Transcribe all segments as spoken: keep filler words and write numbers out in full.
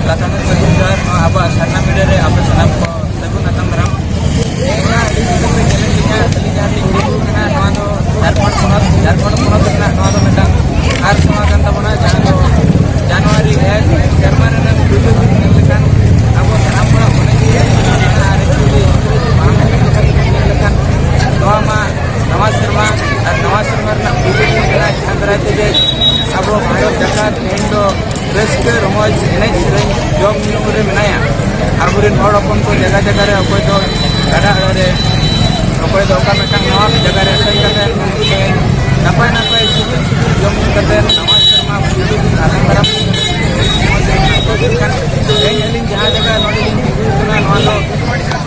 ᱞᱟᱛᱟᱨ ᱨᱮ ᱡᱚᱦᱟᱨ, ᱱᱚᱣᱟ ᱟᱵᱚᱣᱟᱜ ᱥᱟᱨᱱᱟ ᱢᱤᱰᱤᱭᱟ ᱨᱮ ᱟᱯᱮ ᱥᱟᱱᱟᱢ ᱠᱚ ᱥᱟᱹᱜᱩᱱ ᱟᱛᱟᱝ ᱫᱟᱨᱟᱢ᱾ ᱛᱮᱦᱮᱧ ᱦᱟᱸᱜ ᱟᱹᱰᱤ ᱡᱩᱫᱟᱹ ᱯᱮ ᱧᱮᱞᱮᱫ ᱞᱤᱧᱟ, ᱟᱹᱞᱤᱧ ᱡᱟᱦᱟᱸ ᱞᱤᱧ ᱛᱤᱸᱜᱩ ᱠᱟᱱᱟ, ᱱᱚᱣᱟ ᱫᱚ ᱡᱷᱟᱲᱠᱷᱚᱸᱰ ᱯᱚᱱᱚᱛ, ᱡᱷᱟᱲᱠᱷᱚᱸᱰ ᱯᱚᱱᱚᱛ ᱨᱮᱱᱟᱜ ᱱᱚᱣᱟ ᱫᱚ ᱢᱤᱫᱴᱟᱝ ᱟᱨ ᱱᱚᱣᱟ ᱠᱟᱱ ᱛᱟᱵᱚᱱᱟ, ᱡᱟᱦᱟᱸ ᱫᱚ ᱡᱟᱱᱩᱣᱟᱨᱤ ᱮᱠ ᱥᱮᱨᱢᱟ ᱨᱮᱱᱟᱜ ᱯᱩᱭᱞᱩ ᱫᱤᱱ ᱧᱮᱞ ᱞᱮᱠᱷᱟᱱ ᱟᱵᱚ ᱥᱟᱱᱟᱢ ᱦᱚᱲᱟᱜ ᱢᱚᱱᱮ ᱡᱤᱣᱤ ᱨᱮ ᱟᱨ actually ᱢᱟᱲᱟᱝ ᱧᱮᱞ ᱞᱮᱠᱷᱟᱱ ᱱᱚᱣᱟ ᱢᱟ ᱱᱟᱣᱟ ᱥᱮᱨᱢᱟ ᱟᱨ ᱱᱟᱣᱟ ᱥᱮᱨᱢᱟ ᱨᱮᱱᱟᱜ ᱯᱩᱭᱞᱩ ᱫᱤᱱ ᱠᱟᱱᱟ, ᱡᱟᱦᱟᱸ ᱫᱟᱨᱟᱭ ᱛᱮᱜᱮ ᱟᱵᱚ ᱵᱷᱟᱨᱚᱛ ᱡᱟᱠᱟᱛ ᱛᱮᱦᱮᱧ ᱫᱚ ᱨᱟᱹᱥᱠᱟᱹ ᱨᱚᱢᱚᱡᱽ ᱮᱱᱮᱡ ᱥᱮᱨᱮᱧ ᱡᱚᱢ ᱧᱩ ᱨᱮ ᱢᱮᱱᱟᱭᱟ᱾ ᱟᱵᱚᱨᱮᱱ ᱦᱚᱲ ᱦᱚᱯᱚᱱ ᱠᱚ ᱡᱟᱭᱜᱟ ᱡᱟᱭᱜᱟ ᱨᱮ, ᱚᱠᱚᱭ ᱫᱚ ᱜᱟᱰᱟ ᱟᱲᱮ ᱨᱮ, ᱚᱠᱚᱭ ᱫᱚ ᱚᱠᱟ ᱢᱤᱫᱴᱟᱝ ᱱᱟᱣᱟ ᱡᱟᱭᱜᱟ ᱨᱮ ᱥᱮᱱ ᱠᱟᱛᱮ ᱩᱱᱠᱩ ᱛᱮ ᱱᱟᱯᱟᱭ ᱱᱟᱯᱟᱭ ᱥᱤᱵᱤᱞ ᱥᱤᱵᱤᱞ ᱡᱚᱢ ᱧᱩ ᱠᱟᱛᱮ ᱱᱟᱣᱟ ᱥᱮᱨᱢᱟ ᱯᱩᱭᱞᱩ ᱫᱤᱱ ᱟᱛᱟᱝ ᱫᱟᱨᱟᱢ ᱠᱟᱱᱟ᱾ ᱛᱮᱦᱮᱧ ᱟᱹᱞᱤᱧ ᱡᱟᱦᱟᱸ ᱡᱟᱭᱜᱟ ᱱᱚᱰᱮ ᱞᱤᱧ ᱛᱤᱸᱜᱩ ᱠᱟᱱᱟ, ᱱᱚᱣᱟ ᱫᱚ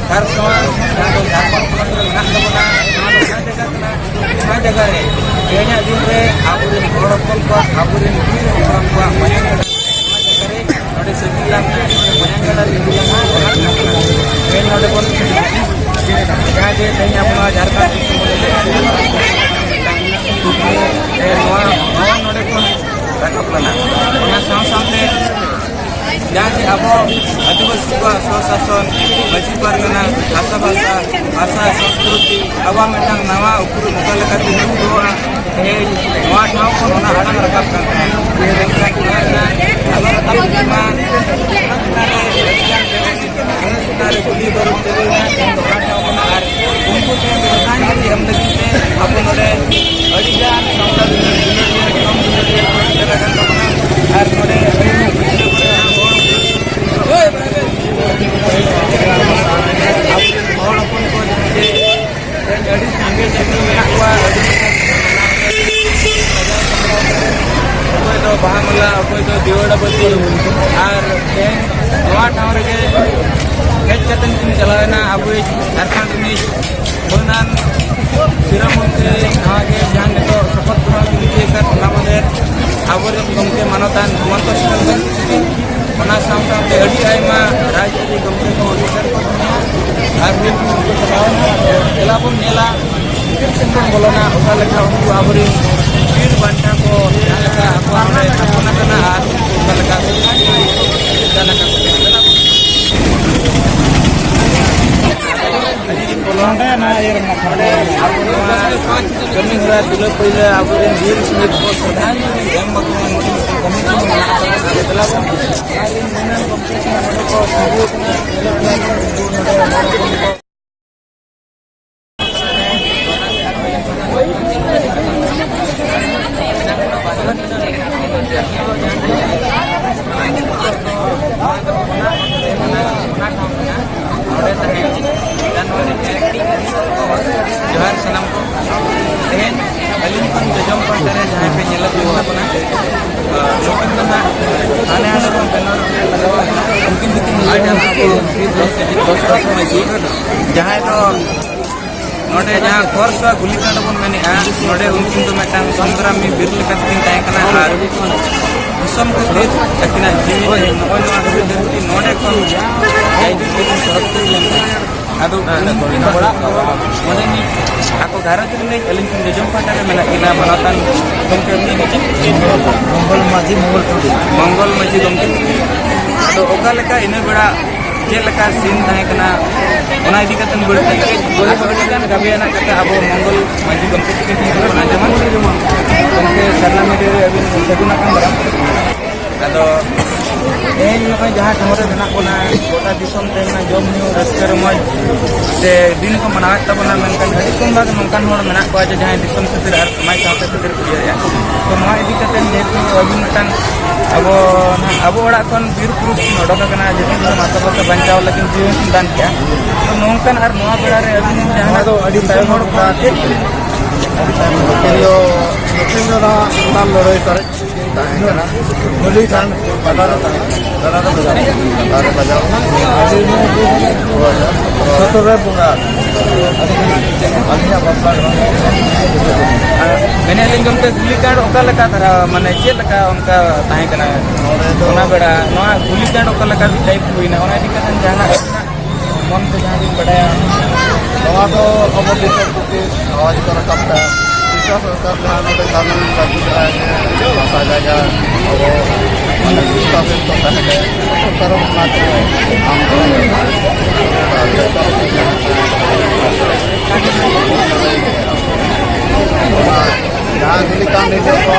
ᱠᱷᱟᱨᱥᱚᱣᱟ, ᱡᱟᱦᱟᱸ ᱫᱚ ᱡᱷᱟᱲᱠᱷᱚᱸᱰ ᱯᱚᱱᱚᱛ ᱨᱮ ᱢᱮᱱᱟᱜ ᱛᱟᱵᱚᱱᱟ, ᱱᱚᱣᱟ ᱫᱚ ᱚᱱᱟ ᱡᱟᱭᱜᱟ ᱠᱟᱱᱟ᱾ ᱚᱱᱟ ᱡᱟᱭᱜᱟ ᱨᱮ ᱛᱮᱦᱮᱧᱟᱜ ᱫᱤᱱ ᱨᱮ ᱟᱵᱚᱨᱮᱱ ᱦᱚᱲ ᱦᱚᱯᱚᱱ ᱠᱚᱣᱟᱜ, ᱟᱵᱚᱨᱮᱱ ᱵᱤᱨ ᱦᱚᱲ ᱠᱚᱣᱟᱜ ᱢᱟᱭᱟᱝ ᱠᱟᱱᱟ᱾ ᱱᱚᱣᱟ ᱡᱟᱭᱜᱟ ᱨᱮ ᱱᱚᱰᱮ ᱥᱟᱹᱠᱷᱤ ᱞᱟᱝ ᱢᱟᱭᱟᱝ ᱜᱟᱰᱟ ᱞᱤᱸᱜᱤ ᱞᱮᱱᱟ, ᱚᱱᱟ ᱠᱟᱱᱟ᱾ ᱛᱮᱦᱮᱧ ᱱᱚᱰᱮ ᱵᱚᱱ ᱡᱟᱦᱟᱸ ᱡᱮ ᱛᱮᱦᱮᱧ ᱟᱵᱚ ᱱᱚᱣᱟ ᱡᱷᱟᱲᱠᱷᱚᱸᱰ ᱫᱤᱥᱚᱢ ᱨᱮ ᱛᱮᱦᱮᱧ ᱱᱚᱣᱟ ᱱᱚᱣᱟ ᱱᱚᱰᱮ ᱠᱷᱚᱱ ᱨᱟᱠᱟᱵ ᱞᱮᱱᱟ᱾ ᱚᱱᱟ ᱥᱟᱶ ᱥᱟᱶᱛᱮ ᱡᱟᱦᱟᱸ ᱡᱮ ᱟᱵᱚ ᱟᱹᱫᱤᱵᱟᱹᱥᱤ ᱠᱚᱣᱟᱜ ᱥᱚᱥᱟᱥᱚᱱ, ᱢᱟᱹᱡᱷᱤ ᱯᱟᱨᱜᱟᱱᱟ, ᱵᱷᱟᱥᱟ ᱵᱷᱟᱥᱟ, ᱵᱷᱟᱥᱟ ᱥᱚᱝᱥᱠᱨᱤᱛᱤ, ᱟᱵᱚᱣᱟᱜ ᱢᱤᱫᱴᱟᱝ ᱱᱟᱣᱟ ᱩᱯᱨᱩᱢ ᱚᱠᱟ ᱞᱮᱠᱟᱛᱮ ᱧᱩᱢ ᱨᱩᱣᱟᱹᱲᱟ, ᱛᱮᱦᱮᱧ ᱱᱚᱣᱟ ᱴᱷᱟᱶ ᱠᱷᱚᱱ ᱚᱱᱟ ᱟᱲᱟᱝ ᱨᱟᱠᱟᱵ ᱠᱟᱱ ᱛᱟᱦᱮᱸᱫ᱾ ᱢᱮᱱᱠᱷᱟᱱ ᱚᱱᱟ ᱨᱮᱱᱟᱜ ᱟᱞᱚ ᱨᱟᱠᱟᱵ ᱢᱟ, ᱚᱱᱟ ᱨᱮ ᱠᱩᱞᱤ ᱵᱟᱹᱨᱩ ᱛᱮᱜᱮ ᱚᱱᱟ ᱴᱷᱟᱶ ᱠᱷᱚᱱᱟᱜ ᱟᱨ ᱩᱱᱠᱩ ᱴᱷᱮᱱ ᱥᱨᱚᱫᱷᱟᱧᱡᱚᱞᱤ ᱮᱢ ᱞᱟᱹᱜᱤᱫ ᱛᱮ ᱟᱵᱚ ᱱᱚᱰᱮ ᱟᱹᱰᱤᱜᱟᱱ ᱥᱟᱶᱛᱟ ᱫᱩᱞᱟᱹᱲᱤᱭᱟᱹ, ᱫᱩᱞᱟᱹᱲᱤᱭᱟᱹ ᱠᱚ ᱥᱮᱴᱮᱨ ᱟᱠᱟᱱ ᱛᱟᱵᱚᱱᱟ᱾ ᱟᱨ ᱱᱚᱰᱮ ᱟᱹᱰᱤ ᱜᱤᱫᱽᱨᱟᱹ ᱠᱚᱨᱮᱱᱟᱜ ᱦᱚᱲ, ᱟᱵᱚᱨᱮᱱ ᱦᱚᱲ ᱦᱚᱯᱚᱱ ᱠᱚ ᱡᱮ ᱛᱮᱦᱮᱧ ᱟᱹᱰᱤ ᱥᱟᱸᱜᱮ ᱥᱟᱸᱜᱮ ᱢᱮᱱᱟᱜ ᱠᱚᱣᱟ, ᱟᱹᱰᱤ ᱚᱠᱚᱭ ᱫᱚ ᱵᱟᱦᱟ ᱢᱟᱞᱟ, ᱚᱠᱚᱭ ᱫᱚ ᱫᱤᱣᱟᱹᱲᱟ ᱵᱟᱹᱛᱤ, ᱟᱨ ᱛᱮᱦᱮᱧ ᱱᱚᱣᱟ ᱴᱷᱟᱶ ᱨᱮᱜᱮ ᱦᱮᱡ ᱠᱟᱛᱮ ᱠᱤᱱ ᱪᱟᱞᱟᱣᱮᱱᱟ ᱟᱵᱚᱭᱤᱡ ᱡᱷᱟᱲᱠᱷᱚᱸᱰ ᱨᱤᱱᱤᱡ ᱢᱟᱹᱱᱟᱱ ᱥᱤᱨᱟᱹ ᱢᱚᱱᱛᱨᱤ ᱱᱚᱣᱟ ᱜᱮ ᱡᱟᱦᱟᱸ ᱱᱤᱛᱚᱜ ᱥᱚᱯᱚᱛ ᱜᱨᱚᱦᱚᱱ ᱠᱤᱱ ᱤᱫᱤᱭᱟᱠᱟᱫ, ᱚᱱᱟ ᱢᱟᱫᱷᱮᱨ ᱟᱵᱚᱨᱮᱱ ᱜᱚᱢᱠᱮ ᱢᱟᱱᱚᱛᱟᱱ ᱦᱮᱢᱚᱱᱛᱚ ᱥᱚᱨᱮᱱ, ᱚᱱᱟ ᱥᱟᱶ ᱥᱟᱶᱛᱮ ᱟᱹᱰᱤ ᱟᱭᱢᱟ ᱨᱟᱡᱽᱟᱹᱨᱤ ᱜᱚᱢᱠᱮ ᱠᱚ ᱩᱭᱦᱟᱹᱨ ᱠᱚ ᱛᱟᱦᱮᱸᱱᱟ ᱟᱨ ᱢᱤᱫ ᱢᱤᱫ ᱠᱚ ᱪᱟᱞᱟᱣ ᱮᱱᱟ᱾ ᱫᱮᱞᱟ ᱵᱚᱱ ᱧᱮᱞᱟ, ᱵᱷᱤᱛᱤᱨ ᱥᱮᱫ ᱵᱚᱱ ᱵᱚᱞᱚᱱᱟ, ᱚᱠᱟ ᱞᱮᱠᱟ ᱩᱱᱠᱩ ᱟᱵᱚᱨᱮᱱ ᱵᱤᱨ ᱵᱟᱱᱴᱟ ᱠᱚ ᱡᱟᱦᱟᱸ ᱞᱮᱠᱟ ᱟᱠᱚ ᱱᱚᱰᱮ ᱛᱷᱟᱯᱚᱱ ᱟᱠᱟᱱᱟ ᱟᱨ ᱚᱠᱟ ᱞᱮᱠᱟ ᱱᱚᱰᱮ ᱟᱵᱚ ᱱᱚᱣᱟ ᱠᱟᱹᱢᱤ ᱦᱚᱨᱟ ᱛᱩᱞᱟᱹ ᱯᱟᱹᱭᱞᱟᱹ ᱟᱵᱚᱨᱮᱱ ᱵᱤᱨ ᱥᱚᱦᱤᱫ ᱠᱚ ᱥᱨᱚᱫᱷᱟᱧᱡᱚᱞᱤ ᱮᱢ ᱵᱟᱠᱷᱨᱟ ᱢᱤᱫᱴᱮᱱ ᱠᱟᱹᱢᱤ ᱠᱚ ᱢᱮᱱᱟᱜ ᱟᱠᱟᱫᱟ᱾ ᱫᱮᱞᱟ ᱵᱚᱱ ᱚᱱᱟᱜᱮ ᱢᱮᱱᱟ, ᱜᱚᱢᱠᱮ ᱠᱚ ᱱᱚᱰᱮ ᱠᱚ ᱛᱤᱸᱜᱩ ᱟᱠᱟᱱᱟ, ᱧᱮᱞᱚᱜ ᱠᱟᱱᱟ ᱠᱚ ᱱᱚᱰᱮ ᱦᱚᱲ ᱦᱚᱯᱚᱱ ᱠᱚ᱾ ᱡᱚᱦᱟᱨ ᱥᱟᱱᱟᱢ ᱠᱚ᱾ ᱛᱮᱦᱮᱧ ᱟᱹᱞᱤᱧ ᱠᱷᱚᱱ ᱡᱚᱡᱚᱢ ᱯᱟᱦᱴᱟ ᱨᱮ ᱡᱟᱦᱟᱸᱭ ᱯᱮ ᱧᱮᱞᱮᱫ ᱠᱚ ᱠᱟᱱᱟ, ᱱᱩᱠᱤᱱ ᱫᱚ ᱦᱟᱸᱜ ᱦᱟᱱᱮ ᱦᱟᱸᱰᱮ ᱵᱚᱱ ᱵᱮᱱᱟᱣ ᱨᱮ ᱞᱟᱜᱟᱣ ᱠᱟᱱᱟ᱾ ᱩᱱᱠᱤᱱ ᱫᱚᱠᱤᱱ ᱦᱩᱭᱩᱜ ᱠᱟᱱᱟ ᱟᱵᱚ ᱵᱤᱨ ᱫᱚᱥ ᱠᱮᱡᱤ ᱫᱚᱥ ᱨᱚᱛᱱ ᱢᱟᱹᱡᱷᱤ, ᱡᱟᱦᱟᱸᱭ ᱫᱚ ᱱᱚᱰᱮ ᱡᱟᱦᱟᱸ ᱠᱷᱚᱨᱥᱚᱣᱟ ᱜᱩᱞᱤᱠᱟᱸᱰ ᱵᱚᱱ ᱢᱮᱱᱮᱫᱼᱟ, ᱱᱚᱰᱮ ᱩᱱᱠᱤᱱ ᱫᱚ ᱢᱤᱫᱴᱟᱝ ᱥᱚᱝᱜᱨᱟᱢᱤ ᱵᱤᱨ ᱞᱮᱠᱟ ᱛᱮᱠᱤᱱ ᱛᱟᱦᱮᱸ ᱠᱟᱱᱟ ᱟᱨ ᱫᱤᱥᱚᱢ ᱠᱷᱟᱹᱛᱤᱨ ᱟᱹᱠᱤᱱᱟᱜ ᱡᱤᱣᱤ ᱱᱚᱜᱼᱚᱭ ᱱᱚᱣᱟ ᱦᱩᱞ ᱫᱷᱟᱹᱨᱛᱤ ᱱᱚᱰᱮ ᱠᱷᱚᱱ ᱡᱟᱭᱡᱩᱜᱽ ᱜᱮᱠᱤᱱ ᱥᱚᱨᱚᱜ ᱛᱩᱨᱤ ᱞᱮᱱ ᱛᱟᱦᱮᱸᱫ᱾ ᱟᱫᱚ ᱩᱱᱠᱤᱱ ᱚᱲᱟᱜ ᱠᱚ ᱚᱸᱰᱮ ᱢᱤᱫ ᱟᱠᱚ ᱜᱷᱟᱨᱚᱸᱡᱽ ᱨᱤᱱᱤᱡ ᱟᱹᱞᱤᱧ ᱠᱷᱚᱱ ᱡᱚᱡᱚᱢ ᱯᱟᱦᱴᱟ ᱨᱮ ᱢᱮᱱᱟᱜ ᱠᱤᱱᱟ ᱢᱟᱱᱚᱛᱟᱱ ᱜᱚᱢᱠᱮ ᱩᱱᱤ ᱜᱮ ᱪᱮᱫ ᱢᱚᱝᱜᱚᱞ ᱢᱟᱹᱡᱷᱤ ᱢᱚᱝᱜᱚᱞ ᱴᱩᱰᱩ᱾ ᱢᱚᱝᱜᱚᱞ ᱢᱟᱹᱡᱷᱤ ᱜᱚᱢᱠᱮ ᱛᱤᱠᱤᱱ᱾ ᱟᱫᱚ ᱚᱠᱟ ᱞᱮᱠᱟ ᱤᱱᱟᱹ ᱵᱮᱲᱟ ᱪᱮᱫ ᱞᱮᱠᱟ ᱥᱤᱱ ᱛᱟᱦᱮᱸ ᱠᱟᱱᱟ, ᱚᱱᱟ ᱤᱫᱤ ᱠᱟᱛᱮ ᱵᱟᱹᱲᱛᱤ ᱟᱨ ᱟᱹᱰᱤ ᱜᱟᱱ ᱜᱟᱵᱮᱭᱟᱱᱟᱜ ᱠᱟᱛᱷᱟ ᱟᱵᱚ ᱢᱚᱝᱜᱚᱞ ᱢᱟᱹᱡᱷᱤ ᱜᱚᱢᱠᱮ ᱛᱤᱠᱤᱱ ᱴᱷᱮᱱ ᱠᱷᱚᱱ ᱟᱸᱡᱚᱢᱟ᱾ ᱜᱚᱢᱠᱮ ᱥᱟᱨᱱᱟ ᱢᱤᱰᱤᱭᱟ ᱨᱮ ᱟᱹᱵᱤᱱ ᱥᱟᱹᱜᱩᱱ ᱟᱠᱟᱱ ᱫᱟᱨᱟᱢ᱾ ᱟᱫᱚ ᱛᱮᱦᱮᱧ ᱱᱚᱜᱼᱚᱭ ᱡᱟᱦᱟᱸ ᱴᱷᱟᱶ ᱨᱮ ᱢᱮᱱᱟᱜ ᱵᱚᱱᱟ, ᱜᱚᱴᱟ ᱫᱤᱥᱚᱢ ᱛᱮ ᱢᱮᱱᱟᱜ ᱡᱚᱢ ᱧᱩ ᱨᱟᱹᱥᱠᱟᱹ ᱨᱚᱢᱚᱡᱽ ᱥᱮ ᱫᱤᱱ ᱠᱚ ᱢᱟᱱᱟᱣᱮᱫ ᱛᱟᱵᱚᱱᱟ, ᱢᱮᱱᱠᱷᱟᱱ ᱟᱹᱰᱤ ᱠᱚᱢ ᱵᱷᱟᱜᱽ ᱱᱚᱝᱠᱟᱱ ᱦᱚᱲ ᱢᱮᱱᱟᱜ ᱠᱚᱣᱟ ᱡᱮ ᱡᱟᱦᱟᱸᱭ ᱫᱤᱥᱚᱢ ᱠᱷᱟᱹᱛᱤᱨ ᱟᱨ ᱥᱚᱢᱟᱡᱽ ᱥᱟᱶᱛᱟ ᱠᱷᱟᱹᱛᱤᱨ ᱠᱚ ᱤᱭᱟᱹᱭᱟ᱾ ᱛᱚ ᱱᱚᱣᱟ ᱤᱫᱤ ᱠᱟᱛᱮ ᱡᱮᱦᱮᱛᱩ ᱟᱹᱵᱤᱱ ᱢᱤᱫᱴᱟᱝ ᱟᱵᱚ, ᱟᱵᱚ ᱚᱲᱟᱜ ᱠᱷᱚᱱ ᱵᱤᱨ ᱯᱩᱨᱩᱥ ᱠᱤᱱ ᱚᱰᱚᱠ ᱟᱠᱟᱱᱟ, ᱡᱮᱦᱮᱛᱩ ᱱᱚᱣᱟ ᱥᱟᱵᱟ ᱥᱮ ᱵᱟᱧᱪᱟᱣ ᱞᱟᱹᱜᱤᱫ ᱡᱤᱣᱤ ᱦᱚᱸᱠᱤᱱ ᱫᱟᱱ ᱠᱮᱜᱼᱟ᱾ ᱛᱚ ᱱᱚᱝᱠᱟᱱ ᱟᱨ ᱱᱚᱣᱟ ᱵᱮᱲᱟ ᱨᱮ ᱟᱹᱵᱤᱱ ᱡᱟᱦᱟᱸᱱᱟᱜ ᱱᱚᱣᱟ ᱫᱚ ᱟᱹᱰᱤ ᱛᱟᱭᱚᱢ ᱦᱚᱲ ᱠᱚ ᱪᱮᱫ ᱱᱩᱠᱤᱱ ᱫᱚ, ᱱᱩᱠᱤᱱ ᱫᱚ ᱱᱚᱣᱟ ᱥᱟᱱᱛᱟᱲ ᱞᱟᱹᱲᱦᱟᱹᱭ ᱥᱟᱨᱮᱡ ᱠᱤᱱ ᱛᱟᱦᱮᱸ ᱠᱟᱱᱟ᱾ ᱜᱩᱞᱤ ᱠᱷᱟᱱ ᱯᱟᱴᱟ ᱨᱮ ᱛᱟᱦᱮᱸ ᱠᱟᱱᱟ᱾ ᱫᱟᱫᱟ ᱫᱚ ᱵᱟᱡᱟᱣ ᱮᱱᱟ᱾ ᱫᱟᱫᱟ ᱫᱚ ᱵᱟᱡᱟᱣ ᱮᱱᱟ᱾ ᱥᱚᱛᱚᱨ ᱨᱮ ᱵᱚᱸᱜᱟ᱾ ᱟᱹᱞᱤᱧᱟᱜ ᱵᱟᱯᱞᱟ ᱠᱟᱱᱟ᱾ ᱟᱨ ᱢᱮᱱᱮᱫ ᱟᱹᱞᱤᱧ ᱜᱚᱢᱠᱮ, ᱜᱩᱞᱤ ᱠᱟᱸᱰ ᱚᱠᱟ ᱞᱮᱠᱟ ᱫᱷᱟᱨᱟ, ᱢᱟᱱᱮ ᱪᱮᱫ ᱞᱮᱠᱟ ᱚᱱᱠᱟ ᱛᱟᱦᱮᱸ ᱠᱟᱱᱟ ᱱᱚᱰᱮ ᱫᱚ? ᱚᱱᱟ ᱵᱮᱲᱟ ᱱᱚᱣᱟ ᱜᱩᱞᱤ ᱠᱟᱸᱰ ᱚᱠᱟ ᱞᱮᱠᱟ ᱴᱟᱭᱤᱯ ᱦᱩᱭᱱᱟ, ᱚᱱᱟ ᱤᱫᱤ ᱠᱟᱛᱮ ᱡᱟᱦᱟᱱᱟᱜ ᱢᱚᱱ ᱛᱮ ᱡᱟᱦᱟᱸ ᱵᱤᱱ ᱵᱟᱰᱟᱭᱟ? ᱱᱚᱣᱟ ᱫᱚ ᱟᱵᱚ ᱫᱤᱥᱚᱢ ᱠᱷᱟᱹᱛᱤᱨ ᱟᱣᱟᱡᱽ ᱠᱚ ᱨᱟᱠᱟᱵ ᱮᱫᱟ᱾ ᱵᱤᱥᱣᱟᱥ ᱥᱚᱨᱠᱟᱨ ᱡᱟᱦᱟᱸ ᱱᱚᱰᱮ ᱠᱟᱹᱱᱩᱱ ᱞᱟᱹᱜᱩ ᱠᱮᱫᱟᱭ ᱡᱮ ᱦᱟᱥᱟ ᱡᱟᱭᱜᱟ ᱟᱵᱚ ᱢᱟᱱᱮ ᱵᱤᱥᱣᱟᱥ ᱠᱚ ᱛᱟᱦᱮᱸ ᱠᱟᱱᱟ, ᱥᱚᱨᱠᱟᱨ ᱦᱚᱸ ᱚᱱᱟ ᱠᱚ ᱟᱢ ᱠᱚ ᱟᱨ ᱡᱚᱛᱚ ᱦᱚᱲ ᱠᱚ ᱛᱟᱦᱮᱸ ᱠᱟᱱᱟ᱾ ᱡᱟᱦᱟᱸ ᱜᱩᱞᱤ ᱠᱟᱱᱰ ᱱᱤᱛᱚᱜ ᱫᱚ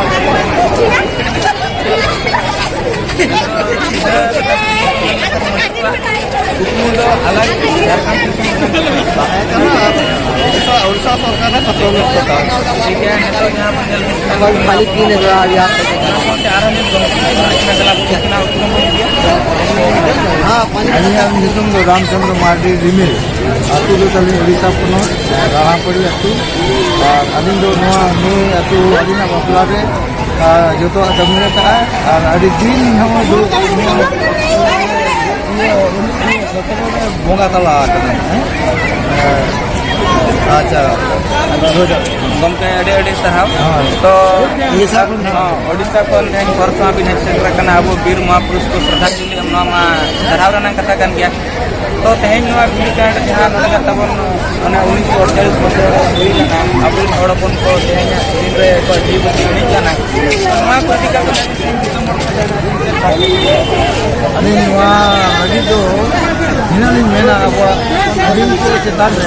ᱠᱩᱠᱢᱩ ᱫᱚ ᱟᱞᱟᱜᱽ ᱡᱷᱟᱲᱠᱷᱚᱸᱰ ᱫᱤᱥᱚᱢ ᱨᱮᱱᱟᱜ ᱛᱟᱦᱮᱸ ᱠᱟᱱᱟ, ᱟᱨ ᱩᱲᱤᱥᱥᱟ, ᱩᱲᱤᱥᱥᱟ ᱥᱚᱨᱠᱟᱨ ᱮ ᱥᱟᱥᱚᱱ ᱞᱮᱫ ᱠᱚ ᱛᱟᱦᱮᱸᱫ᱾ ᱴᱷᱤᱠ ᱜᱮᱭᱟ, ᱱᱤᱛᱚᱜ ᱡᱟᱦᱟᱸ ᱵᱚᱱ ᱧᱮᱞ ᱧᱟᱢ ᱠᱟᱱᱟ, ᱠᱷᱟᱹᱞᱤ ᱛᱤᱱ ᱦᱟᱡᱟᱨ ᱨᱮᱭᱟᱜ ᱚᱱᱟ ᱥᱟᱶᱛᱮ ᱟᱨᱦᱚᱸ ᱢᱤᱫ ᱜᱚᱢᱠᱮ ᱢᱮᱱᱟᱜ ᱠᱤᱱᱟ, ᱫᱮᱞᱟ ᱵᱚᱱ ᱧᱮᱞ ᱠᱤᱱᱟ, ᱩᱱᱠᱤᱱ ᱦᱚᱸ ᱵᱚᱱ ᱤᱫᱤᱭᱟ᱾ ᱦᱮᱸ, ᱯᱟᱹᱱᱤ ᱟᱹᱞᱤᱧᱟᱜ ᱧᱩᱛᱩᱢ ᱫᱚ ᱨᱟᱢᱪᱚᱸᱫᱽᱨᱚ ᱢᱟᱨᱰᱤ ᱨᱤᱢᱤᱞ᱾ ᱟᱹᱛᱩ ᱫᱚ ᱛᱟᱹᱞᱤᱧ ᱩᱲᱤᱥᱥᱟ ᱯᱚᱱᱚᱛ, ᱨᱟᱲᱟᱯᱟᱹᱲᱤ ᱟᱹᱛᱩ᱾ ᱟᱨ ᱟᱹᱞᱤᱧ ᱫᱚ ᱱᱚᱣᱟ ᱱᱩᱭ ᱟᱹᱛᱩ ᱟᱹᱞᱤᱧᱟᱜ ᱵᱟᱯᱞᱟ ᱨᱮ, ᱟᱨ ᱡᱚᱛᱚᱣᱟᱜ ᱠᱟᱹᱢᱤ ᱨᱮ ᱠᱟᱜᱼᱟᱭ᱾ ᱟᱨ ᱟᱹᱰᱤ ᱫᱤᱱ ᱦᱚᱸ ᱫᱩᱲᱩᱵ ᱱᱚᱣᱟ ᱤᱭᱟᱹ ᱵᱚᱸᱜᱟ ᱛᱟᱞᱟ ᱟᱠᱟᱱᱟᱭ, ᱦᱮᱸ? ᱟᱪᱪᱷᱟ, ᱜᱚᱢᱠᱮ, ᱟᱹᱰᱤ ᱟᱹᱰᱤ ᱥᱟᱨᱦᱟᱣ᱾ ᱦᱳᱭ᱾ ᱛᱚ, ᱩᱲᱤᱥᱥᱟ ᱠᱷᱚᱱ᱾ ᱦᱚᱸ, ᱩᱲᱤᱥᱥᱟ ᱠᱷᱚᱱ ᱛᱮᱦᱮᱧ ᱯᱚᱨᱥᱚᱱᱟ ᱵᱤᱱ ᱦᱮᱡ ᱥᱮᱴᱮᱨ ᱟᱠᱟᱱᱟ ᱟᱵᱚ ᱵᱤᱨ ᱢᱚᱦᱟᱯᱩᱨᱩᱥ ᱠᱚ ᱥᱨᱚᱫᱷᱟᱧᱡᱚᱞᱤ ᱮᱢ, ᱱᱚᱣᱟ ᱢᱟ ᱥᱟᱨᱦᱟᱣ ᱨᱮᱱᱟᱜ ᱠᱟᱛᱷᱟ ᱠᱟᱱ ᱜᱮᱭᱟ᱾ ᱛᱚ, ᱛᱮᱦᱮᱧ ᱱᱚᱣᱟ ᱜᱩᱞᱤ ᱠᱟᱱᱰ ᱡᱟᱦᱟᱸ ᱱᱚᱰᱮ ᱠᱟᱛᱮ ᱵᱚᱱ, ᱚᱱᱟ ᱩᱱᱤᱥᱥᱚ ᱟᱴᱪᱚᱞᱞᱤᱥ ᱵᱚᱪᱷᱚᱨ ᱦᱩᱭ ᱞᱮᱱᱟ, ᱟᱵᱚᱨᱮᱱ ᱦᱚᱲ ᱦᱚᱯᱚᱱ ᱠᱚ ᱛᱮᱦᱮᱧᱟᱜ ᱫᱤᱱ ᱨᱮ ᱟᱠᱚᱣᱟᱜ ᱡᱤᱣᱤ ᱵᱟᱹᱛᱤ ᱤᱬᱤᱡ ᱞᱮᱱᱟ, ᱱᱚᱣᱟ ᱠᱚ ᱤᱫᱤ ᱠᱟᱛᱮ ᱟᱹᱞᱤᱧ ᱱᱚᱣᱟ ᱞᱟᱹᱜᱤᱫ ᱫᱚ ᱱᱤᱱᱟᱹᱜ ᱞᱤᱧ ᱢᱮᱱᱟ, ᱟᱵᱚᱣᱟᱜ ᱦᱩᱰᱤᱧ ᱠᱚ ᱪᱮᱛᱟᱱ ᱨᱮ,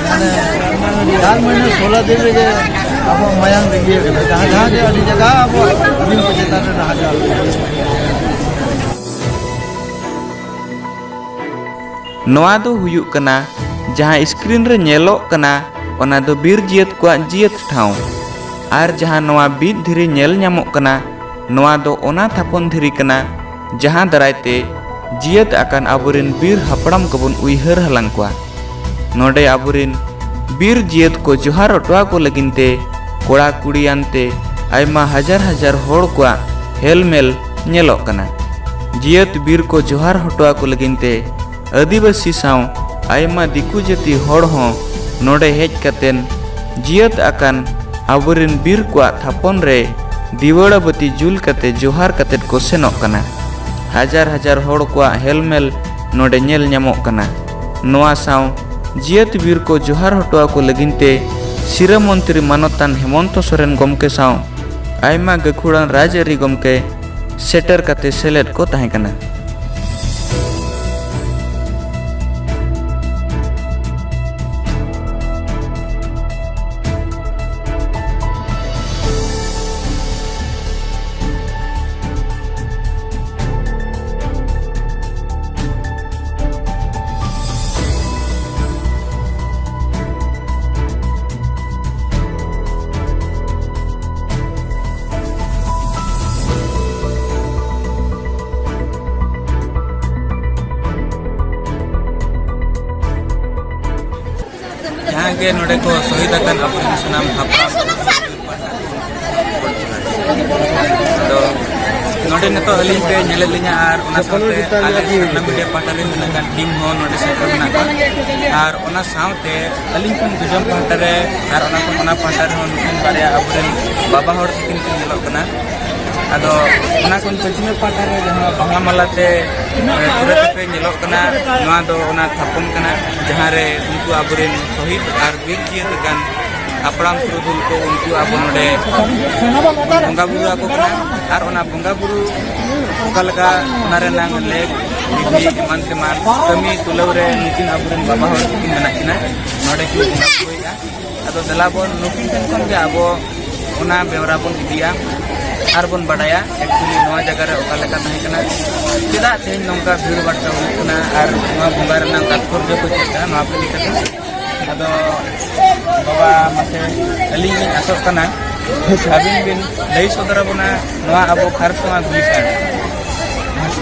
ᱢᱟᱱᱮ, ᱪᱟᱨ ᱢᱟᱹᱦᱱᱟᱹ ᱥᱳᱞᱟ ᱫᱤᱱ ᱨᱮᱜᱮ ᱟᱵᱚᱣᱟᱜ ᱢᱟᱭᱟᱝ ᱞᱤᱸᱜᱤ ᱟᱠᱟᱱᱟ᱾ ᱡᱟᱦᱟᱸ ᱡᱟᱦᱟᱸ ᱜᱮ ᱟᱹᱰᱤ ᱡᱟᱭᱜᱟ ᱟᱵᱚᱣᱟᱜ ᱦᱩᱰᱤᱧ ᱠᱚ ᱪᱮᱛᱟᱱ ᱨᱮ ᱱᱟᱦᱟᱪᱟᱨ᱾ ᱱᱚᱣᱟ ᱫᱚ ᱦᱩᱭᱩᱜ ᱠᱟᱱᱟ, ᱡᱟᱦᱟᱸ screen ᱨᱮ ᱧᱮᱞᱚᱜ ᱠᱟᱱᱟ, ᱚᱱᱟ ᱫᱚ ᱵᱤᱨ ᱡᱤᱭᱟᱹᱛ ᱠᱚᱣᱟᱜ ᱡᱤᱭᱟᱹᱛ ᱴᱷᱟᱶ᱾ ᱟᱨ ᱡᱟᱦᱟᱸ ᱱᱚᱣᱟ ᱵᱤᱫ ᱫᱷᱤᱨᱤ ᱧᱮᱞ ᱧᱟᱢᱚᱜ ᱠᱟᱱᱟ, ᱱᱚᱣᱟ ᱫᱚ ᱚᱱᱟ ᱛᱷᱟᱯᱚᱱ ᱫᱷᱤᱨᱤ ᱠᱟᱱᱟ, ᱡᱟᱦᱟᱸ ᱫᱟᱨᱟᱭ ᱛᱮ ᱡᱤᱭᱟᱹᱛ ᱟᱠᱟᱱ ᱟᱵᱚᱨᱮᱱ ᱵᱤᱨ ᱦᱟᱯᱲᱟᱢ ᱠᱚᱵᱚᱱ ᱩᱭᱦᱟᱹᱨ ᱦᱟᱞᱟᱝ ᱠᱚᱣᱟ᱾ ᱱᱚᱰᱮ ᱟᱵᱚᱨᱮᱱ ᱵᱤᱨ ᱡᱤᱭᱟᱹᱛ ᱠᱚ ᱡᱚᱦᱟᱨ ᱦᱚᱴᱚ ᱟᱠᱚ ᱞᱟᱹᱜᱤᱫ ᱛᱮ ᱠᱚᱲᱟ ᱠᱩᱲᱤ ᱟᱱᱛᱮ ᱟᱭᱢᱟ ᱦᱟᱡᱟᱨ ᱦᱟᱡᱟᱨ ᱦᱚᱲ ᱠᱚᱣᱟᱜ ᱦᱮᱞᱢᱮᱞ ᱧᱮᱞᱚᱜ ᱠᱟᱱᱟ᱾ ᱡᱤᱭᱟᱹᱛ ᱵᱤᱨ ᱠᱚ ᱡᱚᱦᱟᱨ ᱦᱚᱴᱚ ᱟᱠᱚ ᱞᱟᱹᱜᱤᱫ ᱛᱮ ᱟᱹᱫᱤᱵᱟᱹᱥᱤ ᱥᱟᱶ ᱟᱭᱢᱟ ᱫᱤᱠᱩ ᱡᱟᱹᱛᱤ ᱦᱚᱲ ᱦᱚᱸ ᱱᱚᱰᱮ ᱦᱮᱡ ᱠᱟᱛᱮᱱ ᱡᱤᱭᱟᱹᱛ ᱟᱠᱟᱱ ᱟᱵᱚᱨᱮᱱ ᱵᱤᱨ ᱠᱚᱣᱟᱜ ᱛᱷᱟᱯᱚᱱ ᱨᱮ ᱫᱤᱣᱟᱹᱲᱟ ᱵᱟᱹᱛᱤ ᱡᱩᱞ ᱠᱟᱛᱮ ᱡᱚᱦᱟᱨ ᱠᱟᱛᱮ ᱠᱚ ᱥᱮᱱᱚᱜ ᱠᱟᱱᱟ᱾ ᱦᱟᱡᱟᱨ ᱦᱟᱡᱟᱨ ᱦᱚᱲ ᱠᱚᱣᱟᱜ ᱦᱮᱞᱢᱮᱞ ᱱᱚᱰᱮ ᱧᱮᱞ ᱧᱟᱢᱚᱜ ᱠᱟᱱᱟ᱾ ᱱᱚᱣᱟ ᱥᱟᱶ ᱡᱤᱭᱟᱹᱛ ᱵᱤᱨ ᱠᱚ ᱡᱚᱦᱟᱨ ᱦᱚᱴᱚ ᱟᱠᱚ ᱞᱟᱹᱜᱤᱫ ᱛᱮ ᱥᱤᱨᱟᱹ ᱢᱚᱱᱛᱨᱤ ᱢᱟᱱᱚᱛᱟᱱ ᱦᱮᱢᱚᱱᱛᱚ ᱥᱚᱨᱮᱱ ᱜᱚᱢᱠᱮ ᱥᱟᱶ ᱟᱭᱢᱟ ᱜᱟᱹᱠᱷᱩᱲᱟᱱ ᱨᱟᱡᱽᱟᱹᱨᱤ ᱜᱚᱢᱠᱮ ᱥᱮᱴᱮᱨ ᱠᱟᱛᱮ ᱥᱮᱞᱮᱫ ᱠᱚ ᱛᱟᱦᱮᱸ ᱠᱟᱱᱟ᱾ ᱜᱮ ᱱᱚᱰᱮ ᱠᱚ ᱥᱚᱦᱤᱫ ᱟᱠᱟᱱ ᱟᱵᱚᱨᱮᱱ ᱥᱟᱱᱟᱢ ᱦᱟᱯᱲᱟᱢ ᱠᱚ᱾ ᱟᱫᱚ ᱱᱚᱰᱮ ᱱᱤᱛᱚᱜ ᱟᱹᱞᱤᱧ ᱯᱮ ᱧᱮᱞᱮᱫ ᱞᱤᱧᱟ ᱟᱨ ᱚᱱᱟ ᱥᱟᱶᱛᱮ ᱟᱞᱮ ᱥᱟᱨᱱᱟ ᱢᱤᱰᱤᱭᱟ ᱯᱟᱦᱴᱟ ᱨᱮ ᱛᱤᱱᱟᱹᱜ ᱜᱟᱱ ᱴᱤᱢ ᱦᱚᱸ ᱱᱚᱰᱮ ᱥᱮᱴᱮᱨ ᱢᱮᱱᱟᱜ ᱠᱚᱣᱟ᱾ ᱟᱨ ᱚᱱᱟ ᱥᱟᱶᱛᱮ ᱟᱹᱞᱤᱧ ᱠᱷᱚᱱ ᱡᱚᱡᱚᱢ ᱯᱟᱦᱴᱟ ᱨᱮ ᱟᱨ ᱚᱱᱟ ᱠᱷᱚᱱ ᱚᱱᱟ ᱯᱟᱦᱴᱟ ᱨᱮᱦᱚᱸ ᱱᱩᱠᱤᱱ ᱵᱟᱨᱭᱟ ᱟᱵᱚᱨᱮᱱ ᱵᱟᱵᱟ ᱦᱚᱲ ᱛᱟᱹᱠᱤᱱ ᱠᱤᱱ ᱧᱮᱞᱚᱜ ᱠᱟᱱᱟ᱾ ᱟᱫᱚ ᱚᱱᱟ ᱠᱷᱚᱱ ᱯᱟᱹᱪᱷᱞᱟᱹ ᱯᱟᱦᱴᱟ ᱨᱮ ᱡᱟᱦᱟᱸ ᱵᱟᱦᱟ ᱢᱟᱞᱟ ᱛᱮ ᱯᱩᱨᱟᱹ ᱛᱮᱯᱮ ᱧᱮᱞᱚᱜ ᱠᱟᱱᱟ, ᱱᱚᱣᱟ ᱫᱚ ᱚᱱᱟ ᱛᱷᱟᱯᱚᱱ ᱠᱟᱱᱟ, ᱡᱟᱦᱟᱸ ᱨᱮ ᱩᱱᱠᱩ ᱟᱵᱚᱨᱮᱱ ᱥᱚᱦᱤᱫ ᱟᱨ ᱵᱤᱨ ᱡᱤᱭᱟᱹᱛ ᱟᱠᱟᱱ ᱦᱟᱯᱲᱟᱢ ᱯᱩᱨᱩᱫᱷᱩᱞ ᱠᱚ ᱩᱱᱠᱩ ᱟᱵᱚ ᱱᱚᱰᱮ ᱵᱚᱸᱜᱟ ᱵᱩᱨᱩ ᱟᱠᱚ ᱠᱟᱱᱟ᱾ ᱟᱨ ᱚᱱᱟ ᱵᱚᱸᱜᱟ ᱵᱩᱨᱩ ᱚᱠᱟ ᱞᱮᱠᱟ ᱚᱱᱟ ᱨᱮᱱᱟᱝ ᱞᱮᱠ ᱵᱤᱫᱷᱤ ᱮᱢᱟᱱ ᱛᱮᱢᱟᱱ ᱠᱟᱹᱢᱤ ᱛᱩᱞᱟᱹᱣ ᱨᱮ ᱱᱩᱠᱤᱱ ᱟᱵᱚᱨᱮᱱ ᱵᱟᱵᱟ ᱦᱚᱲ ᱛᱟᱹᱠᱤᱱ ᱢᱮᱱᱟᱜ ᱠᱤᱱᱟ, ᱱᱚᱰᱮ ᱠᱤᱱ ᱵᱚᱸᱜᱟ ᱵᱩᱨᱩᱭᱮᱫᱼᱟ᱾ ᱟᱫᱚ ᱫᱮᱞᱟ ᱵᱚᱱ ᱱᱩᱠᱤᱱ ᱴᱷᱮᱱ ᱠᱷᱚᱱ ᱜᱮ ᱟᱵᱚ ᱚᱱᱟ ᱵᱮᱣᱨᱟ ᱵᱚᱱ ᱤᱫᱤᱭᱟ ᱟᱨ ᱵᱚᱱ ᱵᱟᱰᱟᱭᱟ ᱮᱠᱪᱩᱭᱮᱞᱤ ᱱᱚᱣᱟ ᱡᱟᱭᱜᱟ ᱨᱮ ᱚᱠᱟ ᱞᱮᱠᱟ ᱛᱟᱦᱮᱸ ᱠᱟᱱᱟ, ᱪᱮᱫᱟᱜ ᱛᱮᱦᱮᱧ ᱱᱚᱝᱠᱟ ᱵᱷᱤᱲ ᱵᱟᱲᱟ ᱦᱩᱭᱩᱜ ᱠᱟᱱᱟ ᱟᱨ ᱱᱚᱣᱟ ᱵᱚᱸᱜᱟ ᱨᱮᱱᱟᱜ ᱛᱟᱛᱯᱚᱨᱡᱚ ᱠᱚ ᱪᱮᱫ ᱠᱟᱱᱟ, ᱱᱚᱣᱟ ᱠᱚ ᱤᱫᱤ ᱠᱟᱛᱮ᱾ ᱟᱫᱚ ᱵᱟᱵᱟ, ᱢᱟᱥᱮ ᱟᱹᱞᱤᱧ ᱞᱤᱧ ᱟᱥᱚᱜ ᱠᱟᱱᱟ ᱟᱹᱵᱤᱱ ᱵᱤᱱ ᱞᱟᱹᱭ ᱥᱚᱫᱚᱨ ᱟᱵᱚᱱᱟ ᱱᱚᱣᱟ ᱟᱵᱚ ᱠᱷᱟᱨᱥᱚᱣᱟ ᱜᱩᱞᱤ ᱠᱟᱱᱰ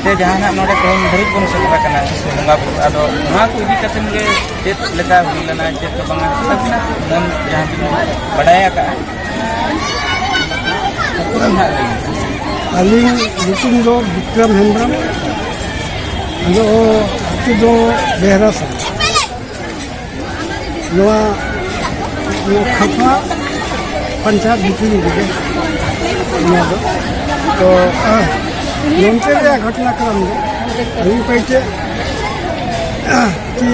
ᱛᱮ ᱡᱟᱦᱟᱱᱟᱜ ᱱᱚᱰᱮ ᱛᱮᱦᱮᱧ ᱫᱷᱟᱹᱨᱤᱡ ᱵᱚᱱ ᱥᱮᱴᱮᱨ ᱟᱠᱟᱱᱟ ᱥᱮ ᱵᱚᱸᱜᱟ ᱵᱩᱨᱩ, ᱟᱫᱚ ᱱᱚᱣᱟ ᱠᱚ ᱤᱫᱤ ᱠᱟᱛᱮ ᱜᱮ ᱪᱮᱫ ᱞᱮᱠᱟ ᱦᱩᱭ ᱞᱮᱱᱟ, ᱪᱮᱫ ᱠᱚ ᱵᱟᱝᱟ, ᱟᱹᱵᱤᱱᱟᱜ ᱢᱚᱱ ᱡᱟᱦᱟᱸ ᱵᱤᱱ ᱵᱟᱰᱟᱭ ᱟᱠᱟᱫᱼᱟ, ᱩᱱᱠᱩ ᱫᱚ ᱱᱟᱦᱟᱜ ᱞᱟᱹᱭ ᱵᱤᱱ᱾ ᱟᱹᱞᱤᱧ ᱧᱩᱛᱩᱢ ᱫᱚ ᱵᱤᱠᱨᱚᱢ ᱦᱮᱢᱵᱨᱚᱢ᱾ ᱟᱫᱚ ᱟᱹᱛᱩ ᱫᱚ ᱵᱮᱦᱨᱟ ᱥᱟᱞ᱾ ᱱᱚᱣᱟ, ᱱᱚᱣᱟ ᱠᱷᱟᱛᱲᱟ ᱯᱚᱧᱪᱟᱭᱮᱛ ᱵᱷᱤᱛᱨᱤ ᱨᱮᱜᱮ ᱱᱚᱣᱟ ᱫᱚ᱾ ᱛᱚ, ᱱᱚᱱᱛᱮ ᱨᱮᱭᱟᱜ ᱜᱷᱚᱴᱱᱟᱠᱨᱚᱢ ᱫᱚ ᱟᱹᱞᱤᱧ ᱯᱟᱹᱭᱛᱮ ᱠᱤ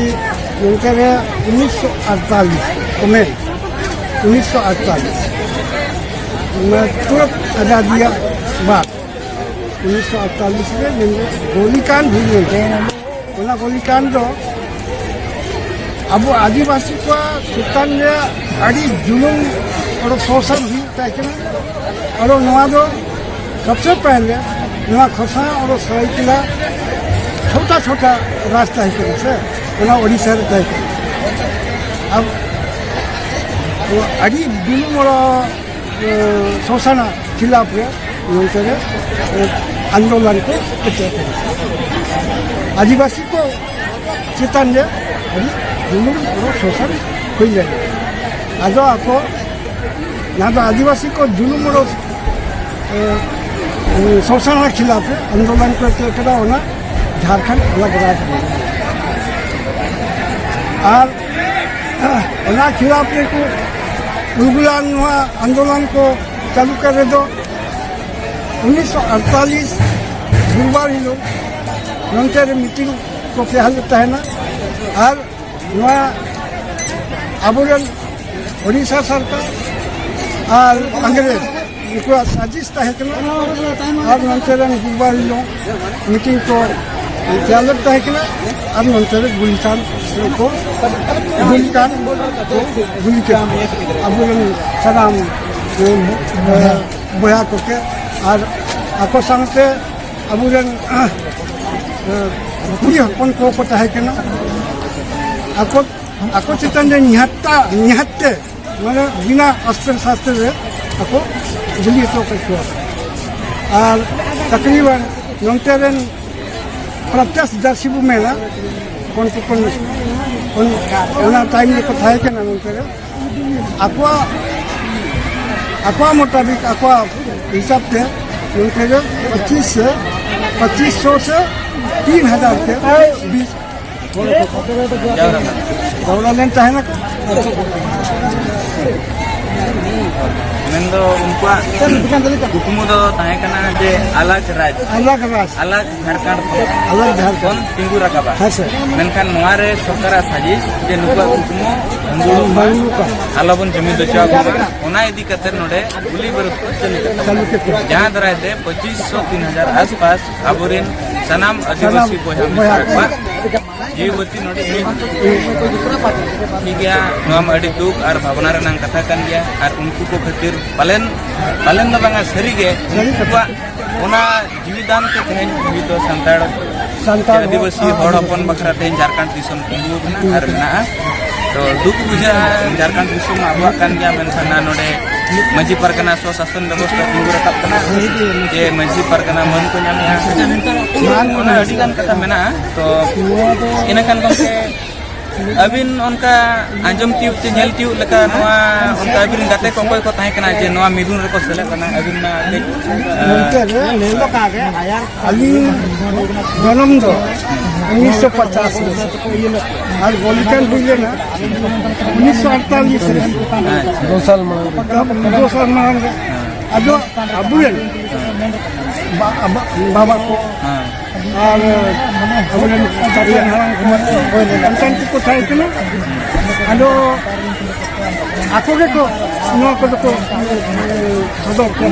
ᱱᱚᱱᱛᱮ ᱨᱮ ᱩᱱᱤᱥᱥᱚ ᱟᱴᱛᱟᱞᱤᱥ ᱠᱚᱢᱮ, ᱩᱱᱤᱥᱥᱚ ᱟᱴᱛᱟᱞᱤᱥ, ᱢᱟᱱᱮ ᱛᱩᱨᱟᱹᱛ ᱟᱡᱟᱫᱤᱭᱟ ᱵᱟᱫ ᱩᱱᱤᱥᱥᱚ ᱟᱴᱛᱟᱞᱤᱥ ᱨᱮ ᱢᱮᱱᱫᱚ ᱜᱳᱞᱤᱠᱟᱱᱰ ᱦᱩᱭ ᱞᱮᱱ ᱛᱟᱦᱮᱸ᱾ ᱚᱱᱟ ᱜᱳᱞᱤᱠᱟᱱᱰ ᱫᱚ ᱟᱵᱚ ᱟᱹᱫᱤᱵᱟᱹᱥᱤ ᱠᱚᱣᱟᱜ ᱪᱮᱛᱟᱱ ᱨᱮ ᱟᱹᱰᱤ ᱡᱩᱞᱩᱢ, ᱟᱨᱚ ᱥᱳᱥᱟᱱ ᱦᱩᱭᱩᱜ ᱛᱟᱦᱮᱸ ᱠᱟᱱᱟ᱾ ᱟᱨᱚ ᱱᱚᱣᱟ ᱫᱚ ᱥᱚᱵᱥᱮ ᱯᱟᱦᱞᱮ ᱱᱚᱣᱟ ᱠᱷᱚᱥᱟ ᱟᱨᱚ ᱥᱟᱹᱨᱟᱹᱭᱠᱮᱞᱟ ᱪᱷᱳᱴᱟ ᱪᱷᱳᱴᱟ ᱨᱟᱡᱽ ᱛᱟᱦᱮᱸ ᱠᱟᱱᱟ ᱥᱮ, ᱚᱱᱟ ᱳᱰᱤᱥᱟ ᱨᱮ ᱛᱟᱦᱮᱸ ᱠᱟᱱᱟ᱾ ᱟᱨ ᱟᱹᱰᱤ ᱡᱩᱞᱩᱢ ᱟᱨᱚ ᱥᱳᱥᱟᱱᱟ ᱠᱷᱤᱞᱟᱯ ᱨᱮ ᱱᱚᱱᱛᱮ ᱨᱮ ᱟᱱᱫᱳᱞᱚᱱ ᱠᱚ ᱮᱛᱚᱦᱚᱵ ᱠᱮᱫᱟ᱾ ᱟᱹᱫᱤᱵᱟᱹᱥᱤ ᱠᱚ ᱪᱮᱛᱟᱱ ᱨᱮ ᱟᱹᱰᱤ ᱡᱩᱞᱩᱢ ᱟᱨᱚ ᱥᱳᱥᱟᱱ ᱦᱩᱭ ᱞᱮᱱᱟ᱾ ᱟᱫᱚ ᱟᱠᱚ ᱱᱚᱣᱟ ᱫᱚ ᱟᱹᱫᱤᱵᱟᱹᱥᱤ ᱠᱚ ᱡᱩᱞᱩᱢ ᱚᱰᱚᱠ, ᱮ, ᱥᱳᱥᱟᱱ ᱠᱷᱤᱞᱟᱯ ᱨᱮ ᱟᱱᱫᱳᱞᱚᱱ ᱠᱚ ᱪᱮᱫ ᱠᱮᱫᱟ, ᱚᱱᱟ ᱡᱷᱟᱲᱠᱷᱚᱸᱰ ᱟᱞᱟᱜᱽ ᱨᱟᱡᱽ ᱦᱩᱭ ᱮᱱᱟ᱾ ᱟᱨ ᱚᱱᱟ ᱠᱷᱤᱞᱟᱯ ᱨᱮᱠᱚ ᱩᱨᱜᱩᱞᱟᱱ ᱱᱚᱣᱟ ᱟᱱᱫᱳᱞᱚᱱ ᱠᱚ ᱪᱟᱹᱞᱩ ᱠᱮᱫ ᱨᱮᱫᱚ ᱩᱱᱤᱥᱥᱚ ᱟᱴᱛᱟᱞᱤᱥ ᱜᱩᱨᱩᱵᱟᱨ ᱦᱤᱞᱳᱜ ᱱᱚᱱᱛᱮ ᱨᱮ ᱢᱤᱴᱤᱝ ᱠᱚ ᱛᱟᱦᱮᱸ ᱞᱮᱫ ᱛᱟᱦᱮᱱᱟ᱾ ᱟᱨ ᱱᱚᱣᱟ ᱟᱵᱚᱨᱮᱱ ᱳᱰᱤᱥᱟ ᱥᱚᱨᱠᱟᱨ ᱟᱨ ᱤᱝᱨᱮᱡᱽ ᱩᱱᱠᱩᱣᱟᱜ ᱥᱟᱡᱤᱥ ᱛᱟᱦᱮᱸ ᱠᱟᱱᱟ᱾ ᱟᱨ ᱱᱚᱱᱛᱮ ᱨᱮᱱ ᱜᱩᱨᱩᱵᱟᱨ ᱦᱤᱞᱳᱜ ᱢᱤᱴᱤᱝ ᱠᱚ ᱪᱮᱭᱟᱨ ᱞᱮᱫ ᱛᱟᱦᱮᱸ ᱠᱟᱱᱟ᱾ ᱟᱨ ᱱᱚᱱᱛᱮ ᱨᱮ ᱜᱩᱞᱤ ᱠᱟᱱ ᱠᱚ ᱜᱩᱞᱤ ᱠᱟᱱ ᱠᱚ ᱜᱩᱞᱤ ᱠᱟᱱ ᱟᱵᱚᱨᱮᱱ ᱥᱟᱱᱟᱢ, ᱮ, ᱵᱚᱭᱦᱟ ᱠᱚᱜᱮ ᱟᱨ ᱟᱠᱚ ᱥᱟᱶᱛᱮ ᱟᱵᱚᱨᱮᱱ, ᱮ, ᱠᱩᱲᱤ ᱦᱚᱯᱚᱱ ᱠᱚᱦᱚᱸ ᱠᱚ ᱛᱟᱦᱮᱸ ᱠᱟᱱᱟ᱾ ᱟᱠᱚ, ᱟᱠᱚ ᱪᱮᱛᱟᱱ ᱨᱮ ᱱᱤᱦᱟᱛ, ᱱᱤᱦᱟᱛ ᱛᱮ, ᱢᱟᱱᱮ, ᱵᱤᱱᱟ ᱚᱥᱛᱨᱚ ᱥᱟᱥᱛᱨᱚ ᱨᱮ ᱟᱠᱚ ᱜᱩᱞᱤ ᱦᱚᱪᱚ ᱠᱮᱫ ᱠᱚᱣᱟ᱾ ᱟᱨ ᱛᱟᱠᱨᱤᱵᱟᱱ ᱱᱚᱱᱛᱮ ᱨᱮᱱ ᱯᱨᱚᱛᱮᱥ ᱫᱟᱨᱥᱤ ᱵᱚ ᱢᱮᱱᱟ, ᱠᱚᱱ ᱠᱚ ᱠᱚᱱ, ᱠᱚᱱ, ᱚᱱᱟ ᱴᱟᱭᱤᱢ ᱨᱮᱠᱚ ᱛᱟᱦᱮᱸ ᱠᱟᱱᱟ ᱱᱚᱱᱛᱮ ᱨᱮ᱾ ᱟᱠᱚᱣᱟᱜ, ᱟᱠᱚᱣᱟᱜ ᱢᱚᱛᱟᱵᱤᱠ, ᱟᱠᱚᱣᱟᱜ ᱦᱤᱥᱟᱹᱵ ᱛᱮ ᱱᱚᱱᱛᱮ ᱨᱮ ᱯᱚᱸᱪᱤᱥ ᱥᱮ, ᱯᱚᱸᱪᱤᱥ ᱥᱚ ᱥᱮ ᱛᱤᱱ ᱦᱟᱡᱟᱨ ᱛᱮ ᱵᱤᱥ ᱡᱟᱣᱨᱟ ᱞᱮᱱ ᱛᱟᱦᱮᱱᱟ᱾ ᱢᱮᱱᱫᱚ ᱩᱱᱠᱩᱣᱟᱜ ᱠᱩᱠᱢᱩ ᱫᱚ ᱛᱟᱦᱮᱸ ᱠᱟᱱᱟ ᱡᱮ ᱟᱞᱟᱜᱽ ᱨᱟᱡᱽ, ᱟᱞᱟᱜᱽ ᱨᱟᱡᱽ, ᱟᱞᱟᱜᱽ ᱡᱷᱟᱲᱠᱷᱚᱸᱰ ᱠᱷᱚᱱ ᱟᱞᱟᱜᱽ ᱡᱷᱟᱲᱠᱷᱚᱸᱰ ᱠᱷᱚᱱ ᱛᱤᱸᱜᱩ ᱨᱟᱠᱟᱵᱟ᱾ ᱦᱮᱸ, ᱥᱮ᱾ ᱢᱮᱱᱠᱷᱟᱱ ᱱᱚᱣᱟ ᱨᱮ ᱥᱚᱨᱠᱟᱨᱟᱜ ᱥᱟᱡᱤᱥ ᱡᱮ ᱱᱩᱠᱩᱣᱟᱜ ᱠᱩᱠᱢᱩ ᱵᱷᱟᱝᱜᱩᱲᱚᱜ ᱢᱟ, ᱵᱷᱟᱝᱜᱩᱲᱚᱜ ᱢᱟ᱾ ᱟᱞᱚᱵᱚᱱ ᱡᱩᱢᱤᱫ ᱦᱚᱪᱚ ᱟᱠᱚ ᱢᱟ, ᱚᱱᱟ ᱤᱫᱤ ᱠᱟᱛᱮ ᱱᱚᱰᱮ ᱜᱩᱞᱤ ᱵᱟᱹᱨᱩᱫ ᱠᱚ ᱪᱟᱹᱞᱩ ᱠᱮᱫᱟ᱾ ᱪᱟᱹᱞᱩ ᱠᱮᱫ ᱠᱚᱣᱟ᱾ ᱡᱟᱦᱟᱸ ᱫᱟᱨᱟᱭ ᱛᱮ ᱯᱚᱸᱪᱤᱥ ᱥᱚ ᱛᱤᱱ ᱦᱟᱡᱟᱨ ᱟᱥᱯᱟᱥ ᱟᱵᱚᱨᱮᱱ ᱥᱟᱱᱟᱢ ᱥᱟᱱᱟᱢ ᱟᱹᱫᱤᱵᱟᱹᱥᱤ ᱵᱚᱭᱦᱟ ᱵᱚᱭᱦᱟ ᱢᱤᱥᱨᱟ ᱠᱚ᱾ ᱠᱚᱣᱟᱜ ᱡᱤᱣᱤ ᱵᱟᱹᱛᱤ ᱱᱚᱰᱮ ᱤᱧ ᱴᱷᱤᱠ ᱜᱮᱭᱟ, ᱱᱚᱣᱟ ᱢᱟ ᱟᱹᱰᱤ ᱫᱩᱠ ᱟᱨ ᱵᱷᱟᱵᱽᱱᱟ ᱨᱮᱱᱟᱜ ᱠᱟᱛᱷᱟ ᱠᱟᱱ ᱜᱮᱭᱟ᱾ ᱟᱨ ᱩᱱᱠᱩ ᱠᱚ ᱠᱷᱟᱹᱛᱤᱨ ᱯᱟᱞᱮᱱ, ᱯᱟᱞᱮᱱ ᱫᱚ ᱵᱟᱝᱟ, ᱥᱟᱹᱨᱤ ᱜᱮ ᱥᱟᱹᱨᱤ ᱠᱟᱛᱷᱟ᱾ ᱩᱱᱠᱩᱣᱟᱜ ᱚᱱᱟ ᱡᱤᱣᱤ ᱫᱟᱱ ᱛᱮ ᱛᱮᱦᱮᱧ ᱱᱤᱛ ᱫᱚ ᱥᱟᱱᱛᱟᱲ, ᱥᱟᱱᱛᱟᱲ ᱥᱮ ᱟᱹᱫᱤᱵᱟᱹᱥᱤ ᱦᱚᱲ, ᱦᱚᱲ ᱦᱚᱯᱚᱱ ᱵᱟᱠᱷᱨᱟ ᱛᱮᱦᱮᱧ ᱡᱷᱟᱲᱠᱷᱚᱸᱰ ᱫᱤᱥᱚᱢ ᱛᱤᱸᱜᱩ ᱟᱠᱟᱱᱟ ᱟᱨ ᱢᱮᱱᱟᱜᱼᱟ᱾ ᱛᱚ ᱫᱩᱠ ᱵᱩᱡᱷᱟᱹᱜᱼᱟ, ᱡᱷᱟᱲᱠᱷᱚᱸᱰ ᱫᱤᱥᱚᱢ ᱢᱟ ᱟᱵᱚᱣᱟᱜ ᱠᱟᱱ ᱜᱮᱭᱟ, ᱢᱮᱱᱠᱷᱟᱱ ᱱᱚᱰᱮ ᱢᱟᱹᱡᱷᱤ ᱯᱟᱨᱜᱟᱱᱟ ᱥᱚᱥᱟᱥᱚᱱ ᱵᱮᱵᱚᱥᱛᱷᱟ ᱛᱤᱸᱜᱩ ᱨᱟᱠᱟᱵ ᱠᱟᱱᱟ, ᱡᱮ ᱢᱟᱹᱡᱷᱤ ᱯᱟᱨᱜᱟᱱᱟ ᱢᱟᱹᱱ ᱠᱚ ᱧᱟᱢᱮᱜᱼᱟ, ᱚᱱᱟ ᱟᱹᱰᱤ ᱜᱟᱱ ᱠᱟᱛᱷᱟ ᱢᱮᱱᱟᱜᱼᱟ᱾ ᱛᱚ ᱤᱱᱟᱹ ᱠᱷᱟᱱ ᱜᱚᱢᱠᱮ ᱟᱹᱵᱤᱱ ᱚᱱᱠᱟ ᱟᱸᱡᱚᱢ ᱛᱤᱭᱳᱜ ᱪᱮ ᱧᱮᱞ ᱛᱤᱭᱳᱜ ᱞᱮᱠᱟ ᱱᱚᱣᱟ ᱚᱱᱠᱟ ᱟᱹᱵᱤᱱ ᱜᱟᱛᱮ ᱠᱚ ᱚᱠᱚᱭ ᱠᱚ ᱛᱟᱦᱮᱸ ᱠᱟᱱᱟ ᱡᱮ ᱱᱚᱣᱟ ᱢᱤᱫᱩᱱ ᱨᱮᱠᱚ ᱥᱮᱞᱮᱫ ᱞᱮᱱᱟ? ᱟᱹᱵᱤᱱ ᱢᱟ ᱠᱟᱹᱡ, ᱜᱚᱢᱠᱮ ᱨᱮ ᱞᱟᱹᱭ ᱞᱮᱠᱟ ᱜᱮ ᱟᱹᱞᱤᱧ ᱡᱚᱱᱚᱢ ᱫᱚ ᱩᱱᱤᱥᱥᱚ ᱯᱚᱪᱟᱥ ᱨᱮ, ᱟᱨ ᱜᱚᱞᱤ ᱠᱟᱱᱰ ᱦᱩᱭ ᱞᱮᱱᱟ ᱩᱱᱤᱥᱥᱚ ᱟᱴᱛᱟᱞᱤᱥ ᱨᱮ᱾ ᱟᱪᱪᱷᱟ᱾ ᱫᱩ ᱥᱟᱞ ᱢᱟᱲᱟᱝ ᱨᱮ᱾ ᱫᱩ ᱥᱟᱞ ᱢᱟᱲᱟᱝ ᱨᱮ᱾ ᱟᱫᱚ ᱟᱵᱚᱨᱮᱱ ᱵᱟ-, ᱵᱟ-, ᱵᱟᱵᱟ ᱠᱚ ᱦᱮᱸ᱾ ᱟᱨ ᱟᱵᱚᱨᱮᱱ ᱯᱟᱪᱮᱱ ᱦᱟᱲᱟᱢ ᱠᱚ ᱚᱱᱠᱟᱱ ᱠᱚᱠᱚ ᱛᱟᱦᱮᱸ ᱠᱟᱱᱟ᱾ ᱟᱫᱚ ᱟᱠᱚ ᱜᱮᱠᱚ ᱱᱚᱣᱟ ᱠᱚᱫᱚ ᱠᱚ ᱥᱚᱫᱚᱨ ᱠᱚ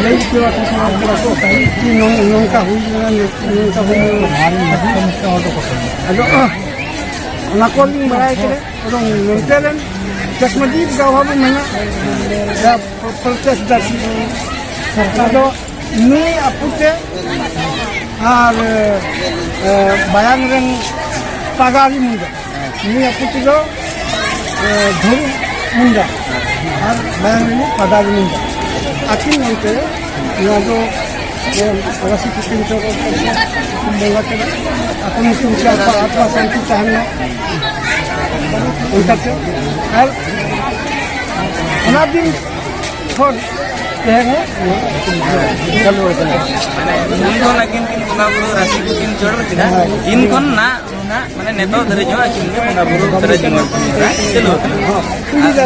ᱞᱟᱹᱭ ᱦᱚᱪᱚ ᱟᱠᱚ ᱠᱟᱱᱟ ᱠᱚ, ᱠᱤ ᱱᱚᱝ-, ᱱᱚᱝᱠᱟ ᱦᱩᱭ ᱞᱮᱱᱟ, ᱱᱚᱝᱠᱟ ᱦᱩᱭ ᱞᱮᱱᱟ᱾ ᱟᱫᱚ ᱚᱱᱟ ᱠᱚ ᱞᱤᱧ ᱵᱟᱲᱟᱭ ᱠᱮᱫᱟ᱾ ᱮᱵᱚᱝ ᱱᱚᱱᱛᱮ ᱨᱮᱱ ᱪᱟᱠᱢᱟᱡᱤ ᱜᱟᱶᱦᱟ ᱵᱚᱱ ᱢᱮᱱᱟ, ᱡᱟᱦᱟᱸ ᱯᱨᱚᱛᱮᱥ ᱫᱟᱥᱤ, ᱟᱫᱚ ᱱᱩᱭ ᱟᱯᱩ ᱛᱮ ᱟᱨ, ᱮ, ᱵᱟᱭᱟᱝ ᱨᱮᱱ ᱯᱟᱜᱟᱨᱤ ᱢᱩᱱᱰᱟ, ᱱᱩᱭ ᱟᱯᱩ ᱛᱮᱫᱚ, ᱮ, ᱫᱷᱚᱨᱩ ᱢᱩᱱᱰᱟ ᱟᱨ ᱵᱟᱭᱟᱝ ᱨᱮᱱ ᱯᱟᱜᱟᱨᱤ ᱢᱩᱱᱰᱟ, ᱟᱹᱠᱤᱱ ᱱᱚᱱᱛᱮ ᱱᱚᱣᱟ ᱫᱚ ᱮᱢ, ᱨᱟᱥᱤ ᱠᱚ ᱠᱤᱱ ᱪᱚᱨ ᱵᱚᱸᱜᱟ ᱠᱮᱫᱟ᱾ ᱟᱠᱚ ᱧᱩᱛᱩᱢ ᱛᱮ ᱟᱠᱚᱣᱟᱜ ᱟᱛᱢᱟ ᱥᱟᱱᱛᱤ ᱛᱟᱦᱮᱱ ᱢᱟ᱾ ᱚᱱᱠᱟᱛᱮ ᱟᱨ ᱚᱱᱟ ᱫᱤᱱ ᱠᱷᱚᱱ ᱛᱮᱦᱮᱧ ᱦᱚᱸ ᱪᱟᱹᱞᱩ ᱟᱠᱟᱱᱟ᱾ ᱢᱟᱱᱮ ᱩᱱ ᱠᱷᱚᱱ ᱟᱹᱠᱤᱱ ᱠᱤᱱ ᱵᱚᱸᱜᱟ ᱵᱩᱨᱩ ᱨᱟᱥᱤ ᱠᱚ ᱠᱤᱱ ᱪᱚᱲ ᱠᱮᱫᱟ᱾ ᱦᱮᱸ᱾ ᱤᱱ ᱠᱷᱚᱱ ᱱᱟᱜ ᱱᱟᱜ ᱢᱟᱱᱮ ᱱᱤᱛᱚᱜ ᱫᱷᱟᱹᱨᱤᱡ ᱦᱚᱸ ᱟᱹᱠᱤᱱ ᱜᱮ ᱵᱚᱸᱜᱟ ᱵᱩᱨᱩ ᱥᱟᱨᱮᱡ ᱡᱮᱢᱚᱱ ᱠᱤᱱ ᱪᱟᱹᱞᱩ ᱟᱠᱟᱱᱟ᱾ ᱦᱚᱸ, ᱩᱱᱤ ᱫᱚ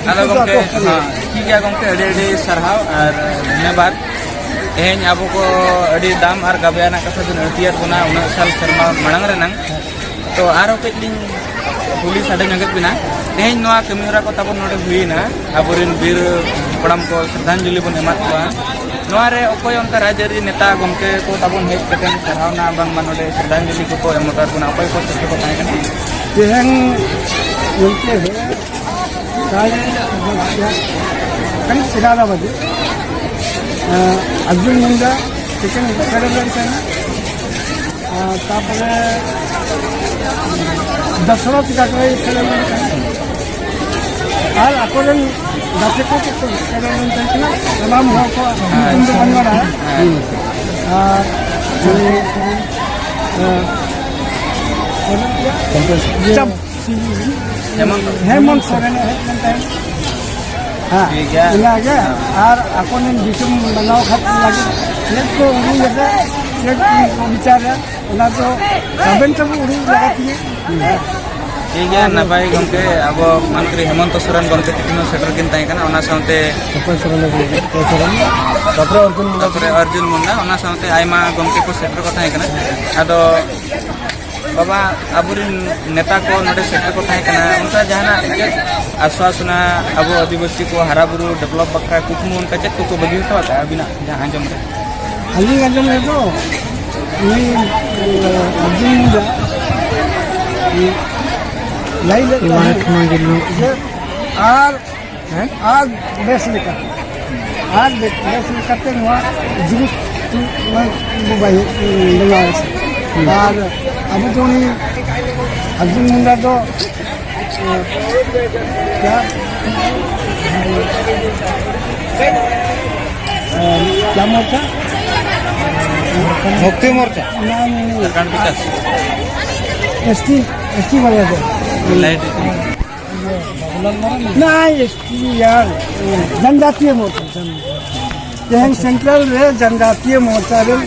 ᱟᱫᱚ ᱜᱚᱢᱠᱮ, ᱦᱚᱸ, ᱴᱷᱤᱠ ᱜᱮᱭᱟ ᱜᱚᱢᱠᱮ, ᱟᱹᱰᱤ ᱟᱹᱰᱤ ᱥᱟᱨᱦᱟᱣ ᱟᱨ ᱫᱷᱚᱱᱭᱚᱵᱟᱫ᱾ ᱛᱮᱦᱮᱧ ᱟᱵᱚ ᱠᱚ ᱟᱹᱰᱤ ᱫᱟᱢ ᱟᱨ ᱜᱟᱵᱮ ᱟᱱᱟᱜ ᱠᱟᱛᱷᱟ ᱵᱤᱱ ᱟᱹᱲᱛᱤᱭᱟᱫ ᱵᱚᱱᱟ ᱩᱱᱟᱹᱜ ᱥᱟᱞ ᱥᱮᱨᱢᱟ ᱢᱟᱲᱟᱝ ᱨᱮᱱᱟᱝ᱾ ᱛᱚ ᱟᱨᱦᱚᱸ ᱠᱟᱹᱡ ᱞᱤᱧ ᱠᱩᱞᱤ ᱥᱟᱰᱮ ᱧᱚᱜᱮᱫ ᱵᱤᱱᱟ, ᱛᱮᱦᱮᱧ ᱱᱚᱣᱟ ᱠᱟᱹᱢᱤ ᱦᱚᱨᱟ ᱠᱚ ᱛᱟᱵᱚᱱ ᱱᱚᱰᱮ ᱦᱩᱭᱮᱱᱟ, ᱟᱵᱚᱨᱮᱱ ᱵᱤᱨ ᱦᱟᱯᱲᱟᱢ ᱠᱚ ᱥᱨᱚᱫᱷᱟᱧᱡᱚᱞᱤ ᱵᱚᱱ ᱮᱢᱟᱫ ᱠᱚᱣᱟ, ᱱᱚᱣᱟ ᱨᱮ ᱚᱠᱚᱭ ᱚᱱᱠᱟ ᱨᱟᱡᱽᱟᱹᱨᱤ ᱱᱮᱛᱟ ᱜᱚᱢᱠᱮ ᱠᱚ ᱛᱟᱵᱚᱱ ᱦᱮᱡ ᱠᱟᱛᱮ ᱥᱟᱨᱦᱟᱣᱱᱟ ᱵᱟᱝᱢᱟ ᱱᱚᱰᱮ ᱥᱨᱚᱫᱷᱟᱧᱡᱚᱞᱤ ᱠᱚᱠᱚ ᱮᱢ ᱦᱚᱴᱚᱣᱟᱫ ᱵᱚᱱᱟ, ᱚᱠᱚᱭ ᱠᱚ ᱪᱮᱫ ᱠᱚ ᱛᱟᱦᱮᱸ ᱠᱟᱱᱟ? ᱛᱮᱦᱮᱧ ᱜᱚᱢᱠᱮ ᱦᱮᱡ ᱥᱟᱲᱮ ᱫᱚᱥ ᱠᱟᱹᱴᱤᱡ ᱮᱜᱟᱨᱚ ᱵᱟᱡᱮ, ᱮᱸ, ᱟᱨᱡᱩᱱ ᱢᱩᱱᱰᱟ ᱛᱤᱠᱤᱱ ᱥᱮᱴᱮᱨ ᱞᱮᱱ ᱛᱟᱦᱮᱱᱟ᱾ ᱟᱨ ᱛᱟᱨᱯᱚᱨᱮ ᱫᱚᱥᱨᱚᱛᱷ ᱜᱟᱰᱨᱟᱭ ᱥᱮᱴᱮᱨ ᱞᱮᱱ ᱛᱟᱦᱮᱱᱟ᱾ ᱟᱨ ᱟᱠᱚᱨᱮᱱ ᱜᱟᱛᱮ ᱠᱚ ᱪᱮᱫ ᱠᱚ ᱥᱮᱴᱮᱨ ᱞᱮᱱ ᱛᱟᱦᱮᱸ ᱠᱟᱱᱟ, ᱥᱟᱱᱟᱢ ᱦᱚᱲ ᱠᱚᱣᱟᱜ ᱧᱩᱛᱩᱢ ᱫᱚ ᱵᱟᱹᱧ ᱵᱟᱲᱟᱭᱟ᱾ ᱟᱨ ᱩᱱᱤ, ᱮᱸ, ᱪᱟᱯ-, ᱦᱮᱢᱚᱱᱛᱚ᱾ ᱦᱮᱢᱚᱱᱛ ᱥᱚᱨᱮᱱ ᱮ ᱦᱮᱡ ᱞᱮᱱ ᱛᱟᱦᱮᱸᱫ᱾ ᱦᱮᱸ, ᱴᱷᱤᱠ ᱜᱮᱭᱟ᱾ ᱤᱱᱟᱹᱜᱮ᱾ ᱟᱨ ᱟᱠᱚ ᱨᱮᱱ ᱫᱤᱥᱚᱢ ᱵᱮᱱᱟᱣ ᱠᱷᱟᱹᱛᱤᱨ ᱞᱟᱹᱜᱤᱫ ᱪᱮᱫ ᱠᱚ ᱩᱰᱩᱠ ᱞᱮᱫᱟ, ᱪᱮᱫ ᱠᱚ ᱵᱤᱪᱟᱨᱟ, ᱚᱱᱟ ᱫᱚ ᱟᱵᱮᱱ ᱛᱮᱵᱚ ᱩᱰᱩᱠ ᱞᱟᱜᱟ ᱠᱮᱭᱟ᱾ ᱴᱷᱤᱠ ᱜᱮᱭᱟ, ᱱᱟᱯᱟᱭ ᱜᱚᱢᱠᱮ, ᱟᱵᱚ ᱢᱚᱱᱛᱨᱤ ᱦᱮᱢᱚᱱᱛᱚ ᱥᱚᱨᱮᱱ ᱜᱚᱢᱠᱮ ᱛᱤᱠᱤᱱ ᱦᱚᱸ ᱥᱮᱴᱮᱨ ᱠᱤᱱ ᱛᱟᱦᱮᱸ ᱠᱟᱱᱟ, ᱚᱱᱟ ᱥᱟᱶᱛᱮ ᱚᱠᱚᱭ ᱥᱚᱨᱮᱱ ᱫᱚ ᱵᱟᱝ? ᱚᱠᱚᱭ ᱥᱚᱨᱮᱱ? ᱛᱟᱯᱚᱨᱮ ᱚᱨᱡᱩᱱ ᱢᱩᱱᱰᱟ᱾ ᱛᱟᱯᱚᱨᱮ ᱚᱨᱡᱩᱱ ᱢᱩᱱᱰᱟ, ᱚᱱᱟ ᱥᱟᱶᱛᱮ ᱟᱭᱢᱟ ᱜᱚᱢᱠᱮ ᱠᱚ ᱥᱮᱴᱮᱨ ᱠᱚ ᱛᱟᱦᱮᱸ ᱠᱟᱱᱟ᱾ ᱟᱫᱚ ᱵᱟᱵᱟ, ᱟᱵᱚᱨᱮᱱ ᱱᱮᱛᱟ ᱠᱚ ᱱᱚᱰᱮ ᱥᱮᱴᱮᱨ ᱠᱚ ᱛᱟᱦᱮᱸ ᱠᱟᱱᱟ, ᱚᱱᱠᱟ ᱡᱟᱦᱟᱱᱟᱜ ᱟᱥᱣᱟᱥᱚᱱᱟ, ᱟᱵᱚ ᱟᱹᱫᱤᱵᱟᱹᱥᱤ ᱠᱚ ᱦᱟᱨᱟ ᱵᱩᱨᱩ, ᱰᱮᱵᱷᱞᱚᱯ ᱵᱟᱠᱷᱨᱟ ᱠᱩᱠᱢᱩ ᱚᱱᱠᱟ ᱪᱮᱫ ᱠᱚᱠᱚ ᱵᱟᱹᱜᱤ ᱦᱚᱴᱚ ᱟᱠᱟᱫᱼᱟ ᱟᱹᱵᱤᱱᱟᱜ ᱡᱟᱦᱟᱸ ᱟᱸᱡᱚᱢ ᱨᱮ? ᱟᱹᱞᱤᱧ ᱟᱸᱡᱚᱢ ᱨᱮᱫᱚ ᱩᱱᱤ, ᱮ, ᱚᱨᱡᱩᱱ ᱢᱩᱱᱰᱟ, ᱩᱱᱤ ᱞᱟᱹᱭ ᱞᱮᱫ ᱛᱟᱦᱮᱸᱫ ᱡᱮ ᱟᱨ ᱦᱮᱸ? ᱟᱨ ᱵᱮᱥ ᱞᱮᱠᱟ, ᱟᱨ ᱵᱮᱥ, ᱵᱮᱥ ᱞᱮᱠᱟᱛᱮ ᱱᱚᱣᱟ ᱡᱤᱱᱤᱥ ᱵᱚ ᱵᱟᱭ-, ᱵᱮᱱᱟᱣ ᱟᱥᱮ᱾ ᱦᱩᱸ᱾ ᱟᱨ ᱟᱵᱚ ᱫᱚ ᱩᱱᱤ ᱚᱨᱡᱩᱱ ᱢᱩᱱᱰᱟ ᱫᱚ, ᱮ, ᱠᱭᱟ, ᱮ, ᱠᱭᱟ ᱢᱳᱨᱪᱟ? ᱢᱩᱠᱛᱤ ᱢᱳᱨᱪᱟ᱾ ᱱᱟᱭ, ᱱᱟᱭ, ᱱᱟᱭ᱾ ᱡᱷᱟᱲᱠᱷᱚᱸᱰ ᱵᱤᱠᱟᱥ᱾ ᱮᱥ ᱴᱤ, ᱮᱥ ᱴᱤ ᱵᱟᱞᱟ ᱫᱚ᱾ ᱞᱟᱭᱤᱴ ᱤᱥᱤ᱾ ᱱᱟᱭ, ᱮᱥ ᱴᱤ ᱭᱟᱨ, ᱡᱟᱱᱡᱟᱛᱤᱭᱚ ᱢᱳᱨᱪᱟ᱾ ᱛᱮᱦᱮᱧ ᱥᱮᱱᱴᱨᱟᱞ ᱨᱮ ᱡᱟᱱᱡᱟᱛᱤᱭᱚ ᱢᱳᱨᱪᱟ ᱨᱮᱱ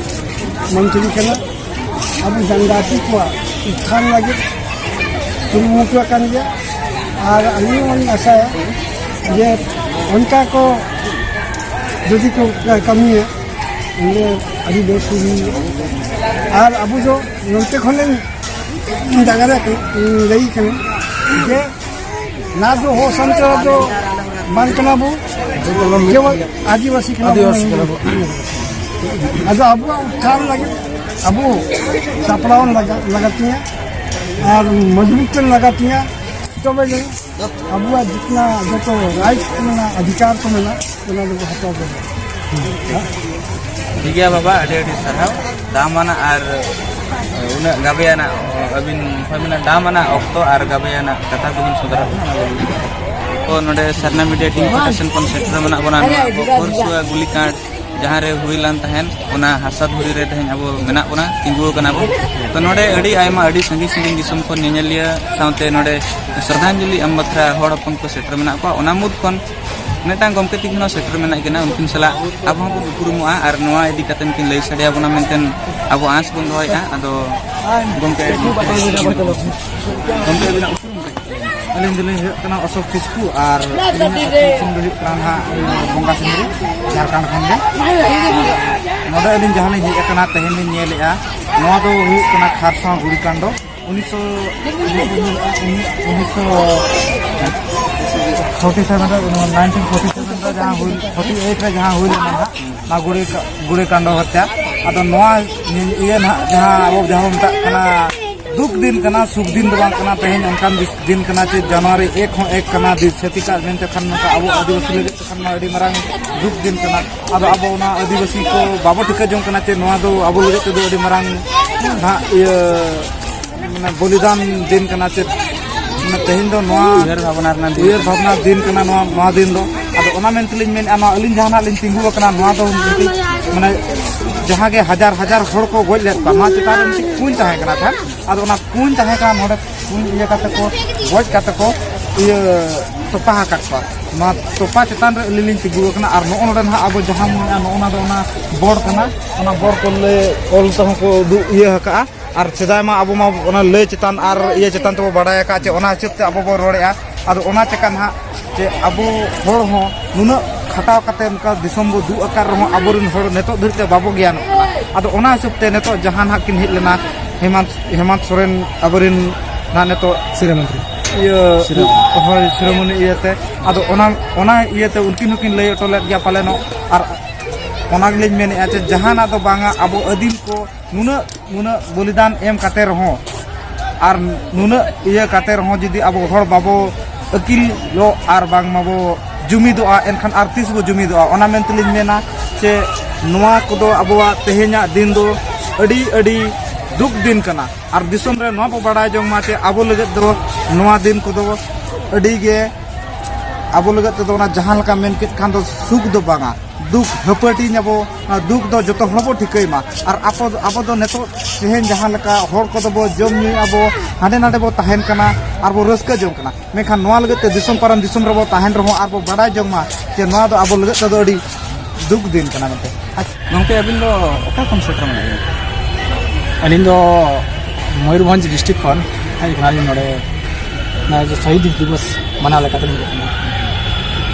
ᱢᱚᱱᱛᱨᱤ ᱠᱟᱱᱟ᱾ ᱟᱵᱚ ᱡᱟᱱᱡᱟᱛᱤ ᱠᱚᱣᱟᱜ ᱩᱛᱛᱷᱟᱱ ᱞᱟᱹᱜᱤᱫ ᱠᱩᱨᱩᱢᱩᱴᱩ ᱟᱠᱟᱱ ᱜᱮᱭᱟ᱾ ᱟᱨ ᱟᱹᱞᱤᱧ ᱦᱚᱸᱞᱤᱧ ᱟᱥᱟᱭᱟ ᱡᱮ ᱚᱱᱠᱟ ᱠᱚ ᱡᱩᱫᱤ ᱠᱚ ᱠᱟᱹᱢᱤᱭᱟ, ᱮᱱᱠᱷᱟᱱ ᱟᱹᱰᱤ ᱵᱮᱥ ᱦᱩᱭᱩᱜᱼᱟ᱾ ᱟᱨ ᱟᱵᱚ ᱫᱚ ᱱᱚᱱᱛᱮ ᱠᱷᱚᱱ ᱞᱤᱧ ᱡᱟᱭᱜᱟ ᱨᱮ ᱞᱟᱹᱭ ᱠᱟᱱᱟ ᱡᱮ ᱱᱟ ᱫᱚ ᱦᱚᱲ ᱥᱟᱱᱛᱟᱲ ᱫᱚ ᱵᱟᱝ ᱠᱟᱱᱟ ᱵᱚ, ᱡᱮᱢᱚᱱ ᱟᱹᱫᱤᱵᱟᱹᱥᱤ ᱠᱟᱱᱟ ᱵᱚ᱾ ᱟᱹᱫᱤᱵᱟᱹᱥᱤ ᱠᱟᱱᱟ ᱵᱚ᱾ ᱟᱫᱚ ᱟᱵᱚᱣᱟᱜ ᱩᱛᱛᱷᱟᱱ ᱞᱟᱹᱜᱤᱫ ᱟᱵᱚ ᱥᱟᱯᱲᱟᱣ ᱞᱟᱜᱟ-, ᱞᱟᱜᱟᱛᱤᱭᱟ ᱟᱨ ᱢᱚᱡᱽᱵᱩᱛ ᱞᱟᱜᱟᱛᱤᱭᱟ, ᱛᱚᱵᱮ ᱡᱮ ᱟᱵᱚᱣᱟᱜ ᱡᱤᱛᱱᱟ ᱡᱚᱛᱚ ᱨᱟᱭᱤᱴᱥ ᱢᱮᱱᱟᱜᱼᱟ, ᱚᱫᱷᱤᱠᱟᱨ ᱠᱚ ᱢᱮᱱᱟᱜᱼᱟ, ᱚᱱᱟ ᱫᱚᱵᱚ ᱦᱟᱛᱟᱣ ᱫᱟᱲᱮᱭᱟᱜᱼᱟ᱾ ᱴᱷᱤᱠ ᱜᱮᱭᱟ ᱵᱟᱵᱟ, ᱟᱹᱰᱤ ᱟᱹᱰᱤ ᱥᱟᱨᱦᱟᱣ᱾ ᱫᱟᱢᱟᱱᱟᱜ ᱟᱨ ᱩᱱᱟᱹᱜ ᱜᱟᱵᱮᱭᱟᱱᱟᱜ, ᱟᱹᱵᱤᱱ ᱦᱚᱸ ᱢᱮᱱᱟ ᱫᱟᱢᱟᱱᱟᱜ ᱚᱠᱛᱚ ᱟᱨ ᱜᱟᱵᱮᱭᱟᱱᱟᱜ ᱠᱟᱛᱷᱟ ᱠᱚᱵᱤᱱ ᱥᱚᱫᱚᱨ ᱟᱠᱟᱫᱟ, ᱚᱱᱟ ᱠᱚ᱾ ᱛᱚ ᱱᱚᱰᱮ ᱥᱟᱨᱱᱟ ᱢᱤᱰᱤᱭᱟ ᱴᱤᱢ ᱯᱟᱦᱴᱟ ᱥᱮᱱ ᱠᱷᱚᱱ ᱥᱮᱴᱮᱨ ᱢᱮᱱᱟᱜ ᱵᱚᱱᱟ ᱱᱚᱣᱟ ᱟᱵᱚ ᱯᱳᱨᱥᱩᱣᱟ ᱜᱩᱞᱤᱠᱟᱸᱰ ᱡᱟᱦᱟᱸ ᱨᱮ ᱦᱩᱭ ᱞᱮᱱ ᱛᱟᱦᱮᱸᱫ, ᱚᱱᱟ ᱦᱟᱥᱟ ᱫᱷᱩᱲᱤ ᱨᱮ ᱛᱮᱦᱮᱧ ᱟᱵᱚ ᱢᱮᱱᱟᱜ ᱵᱚᱱᱟ, ᱛᱤᱸᱜᱩ ᱟᱠᱟᱱᱟ ᱵᱚᱱ᱾ ᱛᱚ ᱱᱚᱰᱮ ᱟᱹᱰᱤ ᱟᱭᱢᱟ, ᱟᱹᱰᱤ ᱥᱟᱺᱜᱤᱧ ᱥᱟᱺᱜᱤᱧ ᱫᱤᱥᱚᱢ ᱠᱷᱚᱱ ᱧᱮᱧᱮᱞᱤᱭᱟᱹ ᱥᱟᱶᱛᱮ ᱱᱚᱰᱮ ᱥᱨᱚᱫᱷᱟᱧᱡᱚᱞᱤ ᱮᱢ ᱵᱟᱠᱷᱨᱟ ᱦᱚᱲ ᱦᱚᱯᱚᱱ ᱠᱚ ᱥᱮᱴᱮᱨ ᱢᱮᱱᱟᱜ ᱠᱚᱣᱟ᱾ ᱚᱱᱟ ᱢᱩᱫᱽ ᱠᱷᱚᱱ ᱢᱤᱫᱴᱟᱝ ᱜᱚᱢᱠᱮ ᱛᱤᱠᱤᱱ ᱦᱚᱸ ᱥᱮᱴᱮᱨ ᱢᱮᱱᱟᱜ ᱠᱤᱱᱟ, ᱩᱱᱠᱤᱱ ᱥᱟᱞᱟᱜ ᱟᱵᱚ ᱦᱚᱸᱵᱚᱱ ᱩᱯᱨᱩᱢᱚᱜᱼᱟ ᱟᱨ ᱱᱚᱣᱟ ᱤᱫᱤ ᱠᱟᱛᱮ ᱠᱤᱱ ᱞᱟᱹᱭ ᱥᱟᱰᱮ ᱟᱵᱚᱱᱟ ᱢᱮᱱᱛᱮ ᱟᱵᱚ ᱟᱸᱥ ᱵᱚᱱ ᱫᱚᱦᱚᱭᱮᱫᱼᱟ᱾ ᱟᱫᱚ ᱜᱚᱢᱠᱮ, ᱜᱚᱢᱠᱮ ᱟᱹᱵᱤᱱᱟᱜ ᱩᱯᱨᱩᱢ ᱠᱟᱹᱴᱤᱡ ᱞᱟᱹᱭ ᱵᱤᱱ᱾ ᱟᱹᱞᱤᱧ ᱫᱚᱞᱤᱧ ᱦᱩᱭᱩᱜ ᱠᱟᱱᱟ ᱚᱥᱳᱠ ᱠᱤᱥᱠᱩ ᱟᱨ ᱟᱹᱞᱤᱧᱟᱜ ᱟᱹᱛᱩ ᱫᱤᱥᱚᱢ ᱫᱚ ᱦᱩᱭᱩᱜ ᱠᱟᱱᱟ ᱱᱟᱦᱟᱜ ᱵᱚᱸᱜᱟ ᱥᱤᱸᱫᱽᱨᱤ, ᱡᱷᱟᱲᱠᱷᱚᱸᱰ ᱠᱷᱚᱱ ᱜᱮ᱾ ᱱᱚᱰᱮ ᱟᱹᱞᱤᱧ ᱡᱟᱦᱟᱸ ᱞᱤᱧ ᱦᱮᱡ ᱟᱠᱟᱱᱟ, ᱛᱮᱦᱮᱧ ᱞᱤᱧ ᱧᱮᱞᱮᱫᱼᱟ, ᱱᱚᱣᱟ ᱫᱚ ᱦᱩᱭᱩᱜ ᱠᱟᱱᱟ ᱠᱷᱟᱨᱥᱟᱣᱟ ᱜᱩᱲᱤ ᱠᱟᱱᱰ᱾ ᱩᱱᱤᱥᱥᱚ, ᱩᱱᱤᱥᱥᱚ forty seven ᱨᱮ, nineteen forty seven ᱨᱮ ᱡᱟᱦᱟᱸ ᱦᱩᱭ, forty eight ᱨᱮ ᱡᱟᱦᱟᱸ ᱦᱩᱭ ᱞᱮᱱᱟ ᱱᱟᱦᱟᱜ, ᱱᱚᱣᱟ ᱜᱩᱲᱤ ᱠᱟ-, ᱜᱩᱲᱤ ᱠᱟᱱᱰ ᱦᱚᱛᱭᱟ᱾ ᱟᱫᱚ ᱱᱚᱣᱟ ᱤᱭᱟᱹ ᱱᱟᱦᱟᱜ ᱡᱟᱦᱟᱸ ᱟᱵᱚ ᱡᱟᱦᱟᱸ ᱵᱚᱱ ᱢᱮᱛᱟᱜ ᱠᱟᱱᱟ ᱫᱩᱠ ᱫᱤᱱ ᱠᱟᱱᱟ, ᱥᱩᱠ ᱫᱤᱱ ᱫᱚ ᱵᱟᱝ ᱠᱟᱱᱟ᱾ ᱛᱮᱦᱮᱧ ᱚᱱᱠᱟᱱ ᱫᱤᱥ-, ᱫᱤᱱ ᱠᱟᱱᱟ ᱡᱮ ᱡᱟᱱᱩᱣᱟᱨᱤ ᱮᱠ ᱦᱚᱸ ᱮᱠ ᱠᱟᱱᱟ, ᱫᱤᱥ ᱪᱷᱟᱹᱛᱤᱠᱟᱜ ᱢᱮᱱᱛᱮ ᱠᱷᱟᱱ ᱱᱚᱝᱠᱟ ᱟᱵᱚ ᱟᱹᱫᱤᱵᱟᱹᱥᱤ ᱞᱟᱹᱜᱤᱫ ᱛᱮ ᱠᱷᱟᱱ ᱢᱟ ᱟᱹᱰᱤ ᱢᱟᱨᱟᱝ ᱫᱩᱠ ᱫᱤᱱ ᱠᱟᱱᱟ᱾ ᱟᱫᱚ ᱟᱵᱚ ᱚᱱᱟ ᱟᱹᱫᱤᱵᱟᱹᱥᱤ ᱠᱚ ᱵᱟᱵᱚ ᱴᱷᱤᱠᱟᱹ ᱡᱚᱝ ᱠᱟᱱᱟ ᱡᱮ ᱱᱚᱣᱟ ᱫᱚ ᱟᱵᱚ ᱞᱟᱹᱜᱤᱫ ᱛᱮᱫᱚ ᱟᱹᱰᱤ ᱢᱟᱨᱟᱝ ᱱᱟᱦᱟᱜ ᱤᱭᱟᱹ ᱢᱟᱱᱮ ᱵᱚᱞᱤᱫᱟᱱ ᱫᱤᱱ ᱠᱟᱱᱟ᱾ ᱪᱮᱫ ᱢᱟᱱᱮ ᱛᱮᱦᱮᱧ ᱫᱚ ᱱᱚᱣᱟ ᱩᱭᱦᱟᱹᱨ ᱵᱷᱟᱵᱽᱱᱟ ᱨᱮᱱᱟᱜ ᱫᱤᱱ ᱩᱭᱦᱟᱹᱨ ᱠᱟᱱᱟ᱾ ᱵᱷᱟᱵᱽᱱᱟ ᱫᱤᱱ ᱠᱟᱱᱟ ᱱᱚᱣᱟ, ᱱᱚᱣᱟ ᱫᱤᱱ ᱫᱚ᱾ ᱟᱫᱚ ᱚᱱᱟ ᱢᱮᱱ ᱛᱮᱞᱤᱧ ᱢᱮᱱᱮᱫᱼᱟ, ᱱᱚᱣᱟ ᱟᱹᱞᱤᱧ ᱡᱟᱦᱟᱱᱟᱜ ᱞᱤᱧ ᱛᱤᱸᱜᱩ ᱟᱠᱟᱱᱟ, ᱱᱚᱣᱟ ᱫᱚ ᱢᱤᱫᱴᱤᱡ ᱢᱟᱱᱮ ᱡᱟᱦᱟᱸ ᱜᱮ ᱦᱟᱡᱟᱨ ᱦᱟᱡᱟᱨ ᱦᱚᱲ ᱠᱚ ᱜᱚᱡ ᱞᱮᱫ ᱠᱚᱣᱟ, ᱱᱚᱣᱟ ᱪᱮᱛᱟᱱ ᱨᱮ ᱢᱤᱫᱴᱤᱡ ᱠᱩᱧ ᱛᱟᱦᱮᱸ ᱠᱟᱱᱟ ᱛᱟᱦᱮᱸᱫ᱾ ᱟᱫᱚ ᱚᱱᱟ ᱠᱩᱧ ᱛᱟᱦᱮᱸ ᱠᱟᱱᱟ, ᱱᱚᱰᱮ ᱠᱩᱧ ᱤᱭᱟᱹ ᱠᱟᱛᱮ ᱠᱚ ᱜᱚᱡ ᱠᱟᱛᱮ ᱠᱚ ᱤᱭᱟᱹ ᱛᱚᱯᱟ ᱟᱠᱟᱫ ᱠᱚᱣᱟ᱾ ᱱᱚᱣᱟ ᱛᱚᱯᱟ ᱪᱮᱛᱟᱱ ᱨᱮ ᱟᱹᱞᱤᱧ ᱞᱤᱧ ᱛᱤᱸᱜᱩ ᱟᱠᱟᱱᱟ᱾ ᱟᱨ ᱱᱚᱜᱼᱚ ᱱᱚᱰᱮ ᱱᱟᱦᱟᱜ ᱟᱵᱚ ᱡᱟᱦᱟᱸ ᱵᱚᱱ ᱢᱮᱱᱟ, ᱱᱚᱜᱼᱚ ᱱᱟ ᱫᱚ ᱚᱱᱟ ᱵᱚᱲ ᱠᱟᱱᱟ, ᱚᱱᱟ ᱵᱚᱲ ᱠᱚ ᱞᱟᱹᱭ ᱚᱞ ᱛᱮᱦᱚᱸ ᱠᱚ ᱩᱫᱩᱜ ᱤᱭᱟᱹ ᱟᱠᱟᱜᱼᱟ᱾ ᱟᱨ ᱥᱮᱫᱟᱭ ᱢᱟ ᱟᱵᱚ ᱢᱟ ᱚᱱᱟ ᱞᱟᱹᱭ ᱪᱮᱛᱟᱱ ᱟᱨ ᱤᱭᱟᱹ ᱪᱮᱛᱟᱱ ᱛᱮᱵᱚ ᱵᱟᱲᱟᱭ ᱟᱠᱟᱫ, ᱪᱮ ᱚᱱᱟ ᱦᱤᱥᱟᱹᱵ ᱛᱮ ᱟᱵᱚ ᱵᱚ ᱨᱚᱲᱮᱫᱼᱟ᱾ ᱟᱫᱚ ᱚᱱᱟ ᱪᱮᱠᱟ ᱱᱟᱦᱟᱜ ᱪᱮ ᱟᱵᱚ ᱦᱚᱲ ᱦᱚᱸ ᱱᱩᱱᱟᱹᱜ ᱠᱷᱟᱴᱟᱣ ᱠᱟᱛᱮ ᱱᱚᱝᱠᱟ ᱫᱤᱥᱚᱢ ᱵᱚ ᱫᱩᱜ ᱟᱠᱟᱫ ᱨᱮᱦᱚᱸ ᱟᱵᱚᱨᱮᱱ ᱦᱚᱲ ᱱᱤᱛᱚᱜ ᱫᱷᱟᱹᱨᱤᱡ ᱛᱮ ᱵᱟᱵᱚ ᱜᱮᱭᱟᱱᱚᱜ ᱠᱟᱱᱟ᱾ ᱟᱫᱚ ᱚᱱᱟ ᱦᱤᱥᱟᱹᱵ ᱛᱮ ᱱᱤᱛᱚᱜ ᱡᱟᱦᱟᱸ ᱱᱟᱦᱟᱜ ᱠᱤᱱ ᱦᱮᱡ ᱞᱮᱱᱟ ᱦᱮᱢᱟᱱᱛ, ᱦᱮᱢᱟᱱᱛ ᱥᱚᱨᱮᱱ ᱟᱵᱚᱨᱮᱱ ᱱᱟᱦᱟᱜ ᱱᱤᱛᱚᱜ ᱥᱤᱨᱟᱹ ᱢᱚᱱᱛᱨᱤ᱾ ᱤᱭᱟᱹ, ᱥᱤᱨᱟᱹ ᱢᱚᱱᱛᱨᱤ᱾ ᱦᱳᱭ, ᱥᱤᱨᱟᱹ ᱢᱚᱱᱤ ᱤᱭᱟᱹᱛᱮ᱾ ᱟᱫᱚ ᱚᱱᱟ, ᱚᱱᱟ ᱤᱭᱟᱹᱛᱮ ᱩᱱᱠᱤᱱ ᱦᱚᱸᱠᱤᱱ ᱞᱟᱹᱭ ᱦᱚᱴᱚ ᱞᱮᱫ ᱜᱮᱭᱟ ᱯᱟᱞᱮᱱᱚᱜ᱾ ᱟᱨ ᱚᱱᱟ ᱜᱮᱞᱤᱧ ᱢᱮᱱᱮᱫᱼᱟ ᱡᱮ ᱡᱟᱦᱟᱱᱟᱜ ᱫᱚ ᱵᱟᱝᱟ, ᱟᱵᱚ ᱟᱹᱫᱤᱢ ᱠᱚ ᱱᱩᱱᱟᱹᱜ, ᱱᱩᱱᱟᱹᱜ ᱵᱚᱞᱤᱫᱟᱱ ᱮᱢ ᱠᱟᱛᱮ ᱨᱮᱦᱚᱸ ᱟᱨ ᱱᱩᱱᱟᱹᱜ ᱤᱭᱟᱹ ᱠᱟᱛᱮ ᱨᱮᱦᱚᱸ ᱡᱩᱫᱤ ᱟᱵᱚ ᱦᱚᱲ ᱵᱟᱵᱚ ᱟᱹᱠᱤᱞᱚᱜ ᱟᱨ ᱵᱟᱝ ᱢᱟᱵᱚ ᱡᱩᱢᱤᱫᱚᱜᱼᱟ, ᱮᱱᱠᱷᱟᱱ ᱟᱨ ᱛᱤᱥ ᱵᱚ ᱡᱩᱢᱤᱫᱚᱜᱼᱟ? ᱚᱱᱟ ᱢᱮᱱ ᱛᱮᱞᱤᱧ ᱢᱮᱱᱟ ᱡᱮ ᱱᱚᱣᱟ ᱠᱚᱫᱚ ᱟᱵᱚᱣᱟᱜ ᱛᱮᱦᱮᱧᱟᱜ ᱫᱤᱱ ᱫᱚ ᱟᱹᱰᱤ, ᱟᱹᱰᱤ ᱫᱩᱠ ᱫᱤᱱ ᱠᱟᱱᱟ᱾ ᱟᱨ ᱫᱤᱥᱚᱢ ᱨᱮ ᱱᱚᱣᱟ ᱵᱚ ᱵᱟᱲᱟᱭ ᱡᱚᱝ ᱢᱟ ᱡᱮ ᱟᱵᱚ ᱞᱟᱹᱜᱤᱫ ᱫᱚ ᱱᱚᱣᱟ ᱫᱤᱱ ᱠᱚᱫᱚ ᱟᱹᱰᱤ ᱜᱮ ᱟᱵᱚ ᱞᱟᱹᱜᱤᱫ ᱛᱮᱫᱚ ᱚᱱᱟ ᱡᱟᱦᱟᱸ ᱞᱮᱠᱟ ᱢᱮᱱ ᱠᱮᱫ ᱠᱷᱟᱱ ᱫᱚ ᱥᱩᱠ ᱫᱚ ᱵᱟᱝᱟ, ᱫᱩᱠ ᱦᱟᱹᱯᱟᱹᱴᱤᱧ ᱟᱵᱚ᱾ ᱚᱱᱟ ᱫᱩᱠ ᱫᱚ ᱡᱚᱛᱚ ᱦᱚᱲ ᱵᱚ ᱴᱷᱤᱠᱟᱹᱭ ᱢᱟ᱾ ᱟᱨ ᱟᱵᱚ, ᱟᱵᱚ ᱫᱚ ᱱᱤᱛᱚᱜ ᱛᱮᱦᱮᱧ ᱡᱟᱦᱟᱸ ᱞᱮᱠᱟ ᱦᱚᱲ ᱠᱚᱫᱚ ᱵᱚ ᱡᱚᱢ ᱧᱩᱭ ᱟᱵᱚ, ᱦᱟᱸᱰᱮ ᱱᱟᱰᱮ ᱵᱚ ᱛᱟᱦᱮᱱ ᱠᱟᱱᱟ ᱟᱨ ᱵᱚ ᱨᱟᱹᱥᱠᱟᱹ ᱡᱚᱝ ᱠᱟᱱᱟ, ᱢᱮᱱᱠᱷᱟᱱ ᱱᱚᱣᱟ ᱞᱟᱹᱜᱤᱫ ᱛᱮ ᱫᱤᱥᱚᱢ ᱯᱟᱨᱚᱢ ᱫᱤᱥᱚᱢ ᱨᱮᱵᱚ ᱛᱟᱦᱮᱱ ᱨᱮᱦᱚᱸ ᱟᱨ ᱵᱚ ᱵᱟᱰᱟᱭ ᱡᱚᱝ ᱢᱟ ᱡᱮ ᱱᱚᱣᱟ ᱫᱚ ᱟᱵᱚ ᱞᱟᱹᱜᱤᱫ ᱛᱮᱫᱚ ᱟᱹᱰᱤ ᱫᱩᱠ ᱫᱤᱱ ᱠᱟᱱᱟ ᱢᱮᱱᱛᱮ᱾ ᱟᱪᱪᱷᱟ, ᱜᱚᱢᱠᱮ, ᱟᱹᱵᱤᱱ ᱫᱚ ᱚᱠᱟ ᱠᱷᱚᱱ ᱥᱮᱴᱮᱨ ᱢᱮᱱᱟᱜ ᱵᱤᱱᱟ? ᱟᱹᱞᱤᱧ ᱫᱚ ᱢᱚᱭᱩᱨᱵᱷᱚᱸᱡᱽ ᱰᱤᱥᱴᱨᱤᱠᱴ ᱠᱷᱚᱱ ᱦᱮᱡ ᱠᱟᱱᱟᱞᱤᱧ ᱱᱚᱰᱮ, ᱱᱚᱣᱟ ᱡᱮ ᱥᱚᱦᱤᱫ ᱫᱤᱵᱚᱥ ᱢᱟᱱᱟᱣ ᱞᱮᱠᱟᱛᱮ ᱞᱤᱧ ᱦᱮᱡ ᱠᱟᱱᱟ᱾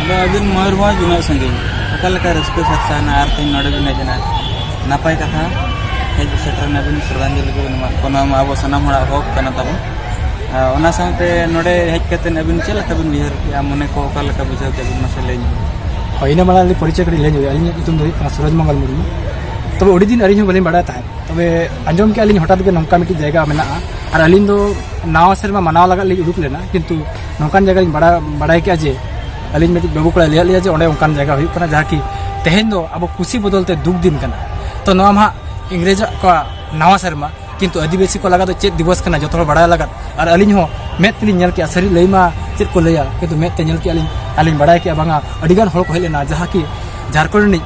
ᱟᱫᱚ ᱟᱹᱵᱤᱱ ᱢᱚᱭᱩᱨᱵᱷᱚᱸᱡᱽ ᱩᱱᱟᱹᱜ ᱥᱟᱺᱜᱤᱧ, ᱚᱠᱟ ᱞᱮᱠᱟ ᱨᱟᱹᱥᱠᱟᱹ ᱥᱟᱨᱥᱟᱣᱱᱟ ᱟᱨ ᱛᱮᱦᱮᱧ ᱱᱚᱰᱮ ᱵᱤᱱ ᱦᱮᱡ ᱮᱱᱟ? ᱱᱟᱯᱟᱭ ᱠᱟᱛᱷᱟ, ᱦᱮᱡ ᱥᱮᱴᱮᱨ ᱮᱱᱟᱵᱤᱱ, ᱥᱨᱚᱫᱷᱟᱧᱡᱚᱞᱤ ᱠᱚᱵᱤᱱ ᱮᱢᱟᱜ ᱠᱚᱣᱟ, ᱱᱚᱣᱟ ᱢᱟ ᱟᱵᱚ ᱥᱟᱱᱟᱢ ᱦᱚᱲᱟᱜ ᱦᱚᱠ ᱠᱟᱱᱟ ᱛᱟᱵᱚᱱ᱾ ᱟᱨ ᱚᱱᱟ ᱥᱟᱶᱛᱮ ᱱᱚᱰᱮ ᱦᱮᱡ ᱠᱟᱛᱮᱫ ᱟᱹᱵᱤᱱ ᱪᱮᱫ ᱞᱮᱠᱟ ᱵᱤᱱ ᱩᱭᱦᱟᱹᱨ ᱠᱮᱜᱼᱟ, ᱢᱚᱱᱮ ᱠᱚ ᱚᱠᱟ ᱞᱮᱠᱟ ᱵᱩᱡᱷᱟᱹᱣ ᱠᱮᱫ ᱵᱤᱱ, ᱢᱟᱥᱮ ᱞᱟᱹᱭ ᱧᱚᱜ ᱵᱤᱱ᱾ ᱦᱳᱭ, ᱤᱱᱟᱹ ᱢᱟᱲᱟᱝ ᱟᱹᱞᱤᱧ ᱯᱚᱨᱤᱪᱚᱭ ᱠᱟᱹᱴᱤᱡ ᱞᱟᱹᱭ ᱧᱚᱜ ᱦᱩᱭᱩᱜᱼᱟ᱾ ᱟᱹᱞᱤᱧᱟᱜ ᱧᱩᱛᱩᱢ ᱫᱚ ᱦᱩᱭᱩᱜ ᱠᱟᱱᱟ ᱥᱩᱨᱚᱡᱽ ᱢᱚᱝᱜᱚᱞ ᱢᱩᱨᱢᱩ᱾ ᱛᱚᱵᱮ ᱟᱹᱰᱤ ᱫᱤᱱ ᱟᱹᱞᱤᱧ ᱦᱚᱸ ᱵᱟᱹᱞᱤᱧ ᱵᱟᱲᱟᱭ ᱛᱟᱦᱮᱸᱫ, ᱛᱚᱵᱮ ᱟᱸᱡᱚᱢ ᱠᱮᱜᱼᱟ ᱞᱤᱧ ᱦᱚᱴᱟᱛ ᱜᱮ ᱱᱚᱝᱠᱟ ᱢᱤᱫᱴᱤᱡ ᱡᱟᱭᱜᱟ ᱢᱮᱱᱟᱜᱼᱟ᱾ ᱟᱨ ᱟᱹᱞᱤᱧ ᱫᱚ ᱱᱟᱣᱟ ᱥᱮᱨᱢᱟ ᱢᱟᱱᱟᱣ ᱞᱟᱹᱜᱤᱫ ᱞᱤᱧ ᱩᱰᱩᱠ ᱞᱮᱱᱟ, ᱠᱤᱱᱛᱩ ᱱᱚᱝᱠᱟᱱ ᱡᱟᱭᱜᱟ ᱞᱤᱧ ᱵᱟᱲᱟᱭ, ᱵᱟᱲᱟᱭ ᱠᱮᱜᱼᱟ ᱡᱮ ᱟᱹᱞᱤᱧ ᱢᱤᱫᱴᱤᱡ ᱵᱟᱹᱵᱩ ᱠᱚᱲᱟᱭ ᱞᱟᱹᱭᱟᱫ ᱞᱤᱧᱟ ᱡᱮ ᱚᱸᱰᱮ ᱚᱱᱠᱟᱱ ᱡᱟᱭᱜᱟ ᱦᱩᱭᱩᱜ ᱠᱟᱱᱟ, ᱡᱟᱦᱟᱸ ᱠᱤ ᱛᱮᱦᱮᱧ ᱫᱚ ᱟᱵᱚ ᱠᱩᱥᱤ ᱵᱚᱫᱚᱞ ᱛᱮ ᱫᱩᱠ ᱫᱤᱱ ᱠᱟᱱᱟ᱾ ᱛᱚ ᱱᱚᱣᱟ ᱢᱟ ᱦᱟᱸᱜ ᱤᱝᱨᱮᱡᱽ ᱠᱚᱣᱟᱜ ᱱᱟᱣᱟ ᱥᱮᱨᱢᱟ, ᱠᱤᱱᱛᱩ ᱟᱹᱫᱤᱵᱟᱹᱥᱤ ᱠᱚ ᱞᱟᱜᱟᱫ ᱫᱚ ᱪᱮᱫ ᱫᱤᱵᱚᱥ ᱠᱟᱱᱟ ᱡᱚᱛᱚ ᱦᱚᱲ ᱵᱟᱲᱟᱭ ᱞᱟᱜᱟᱫ᱾ ᱟᱨ ᱟᱹᱞᱤᱧ ᱦᱚᱸ ᱢᱮᱫ ᱛᱮᱞᱤᱧ ᱧᱮᱞ ᱠᱮᱜᱼᱟ, ᱥᱟᱹᱨᱤ ᱞᱟᱹᱭ ᱢᱟ ᱪᱮᱫ ᱠᱚ ᱞᱟᱹᱭᱟ, ᱠᱤᱱᱛᱩ ᱢᱮᱫ ᱛᱮ ᱧᱮᱞ ᱠᱮᱜᱼᱟ ᱞᱤᱧ ᱟᱨ ᱞᱤᱧ ᱵᱟᱲᱟᱭ ᱠᱮᱜᱼᱟ ᱵᱟᱝᱟ ᱟᱹᱰᱤᱜᱟᱱ ᱦᱚᱲ ᱠᱚ ᱦᱮᱡ ᱞᱮᱱᱟ, ᱡᱟᱦᱟᱸ ᱠᱤ ᱡᱷᱟᱲᱠᱷᱚᱸᱰ ᱨᱤᱱᱤᱡ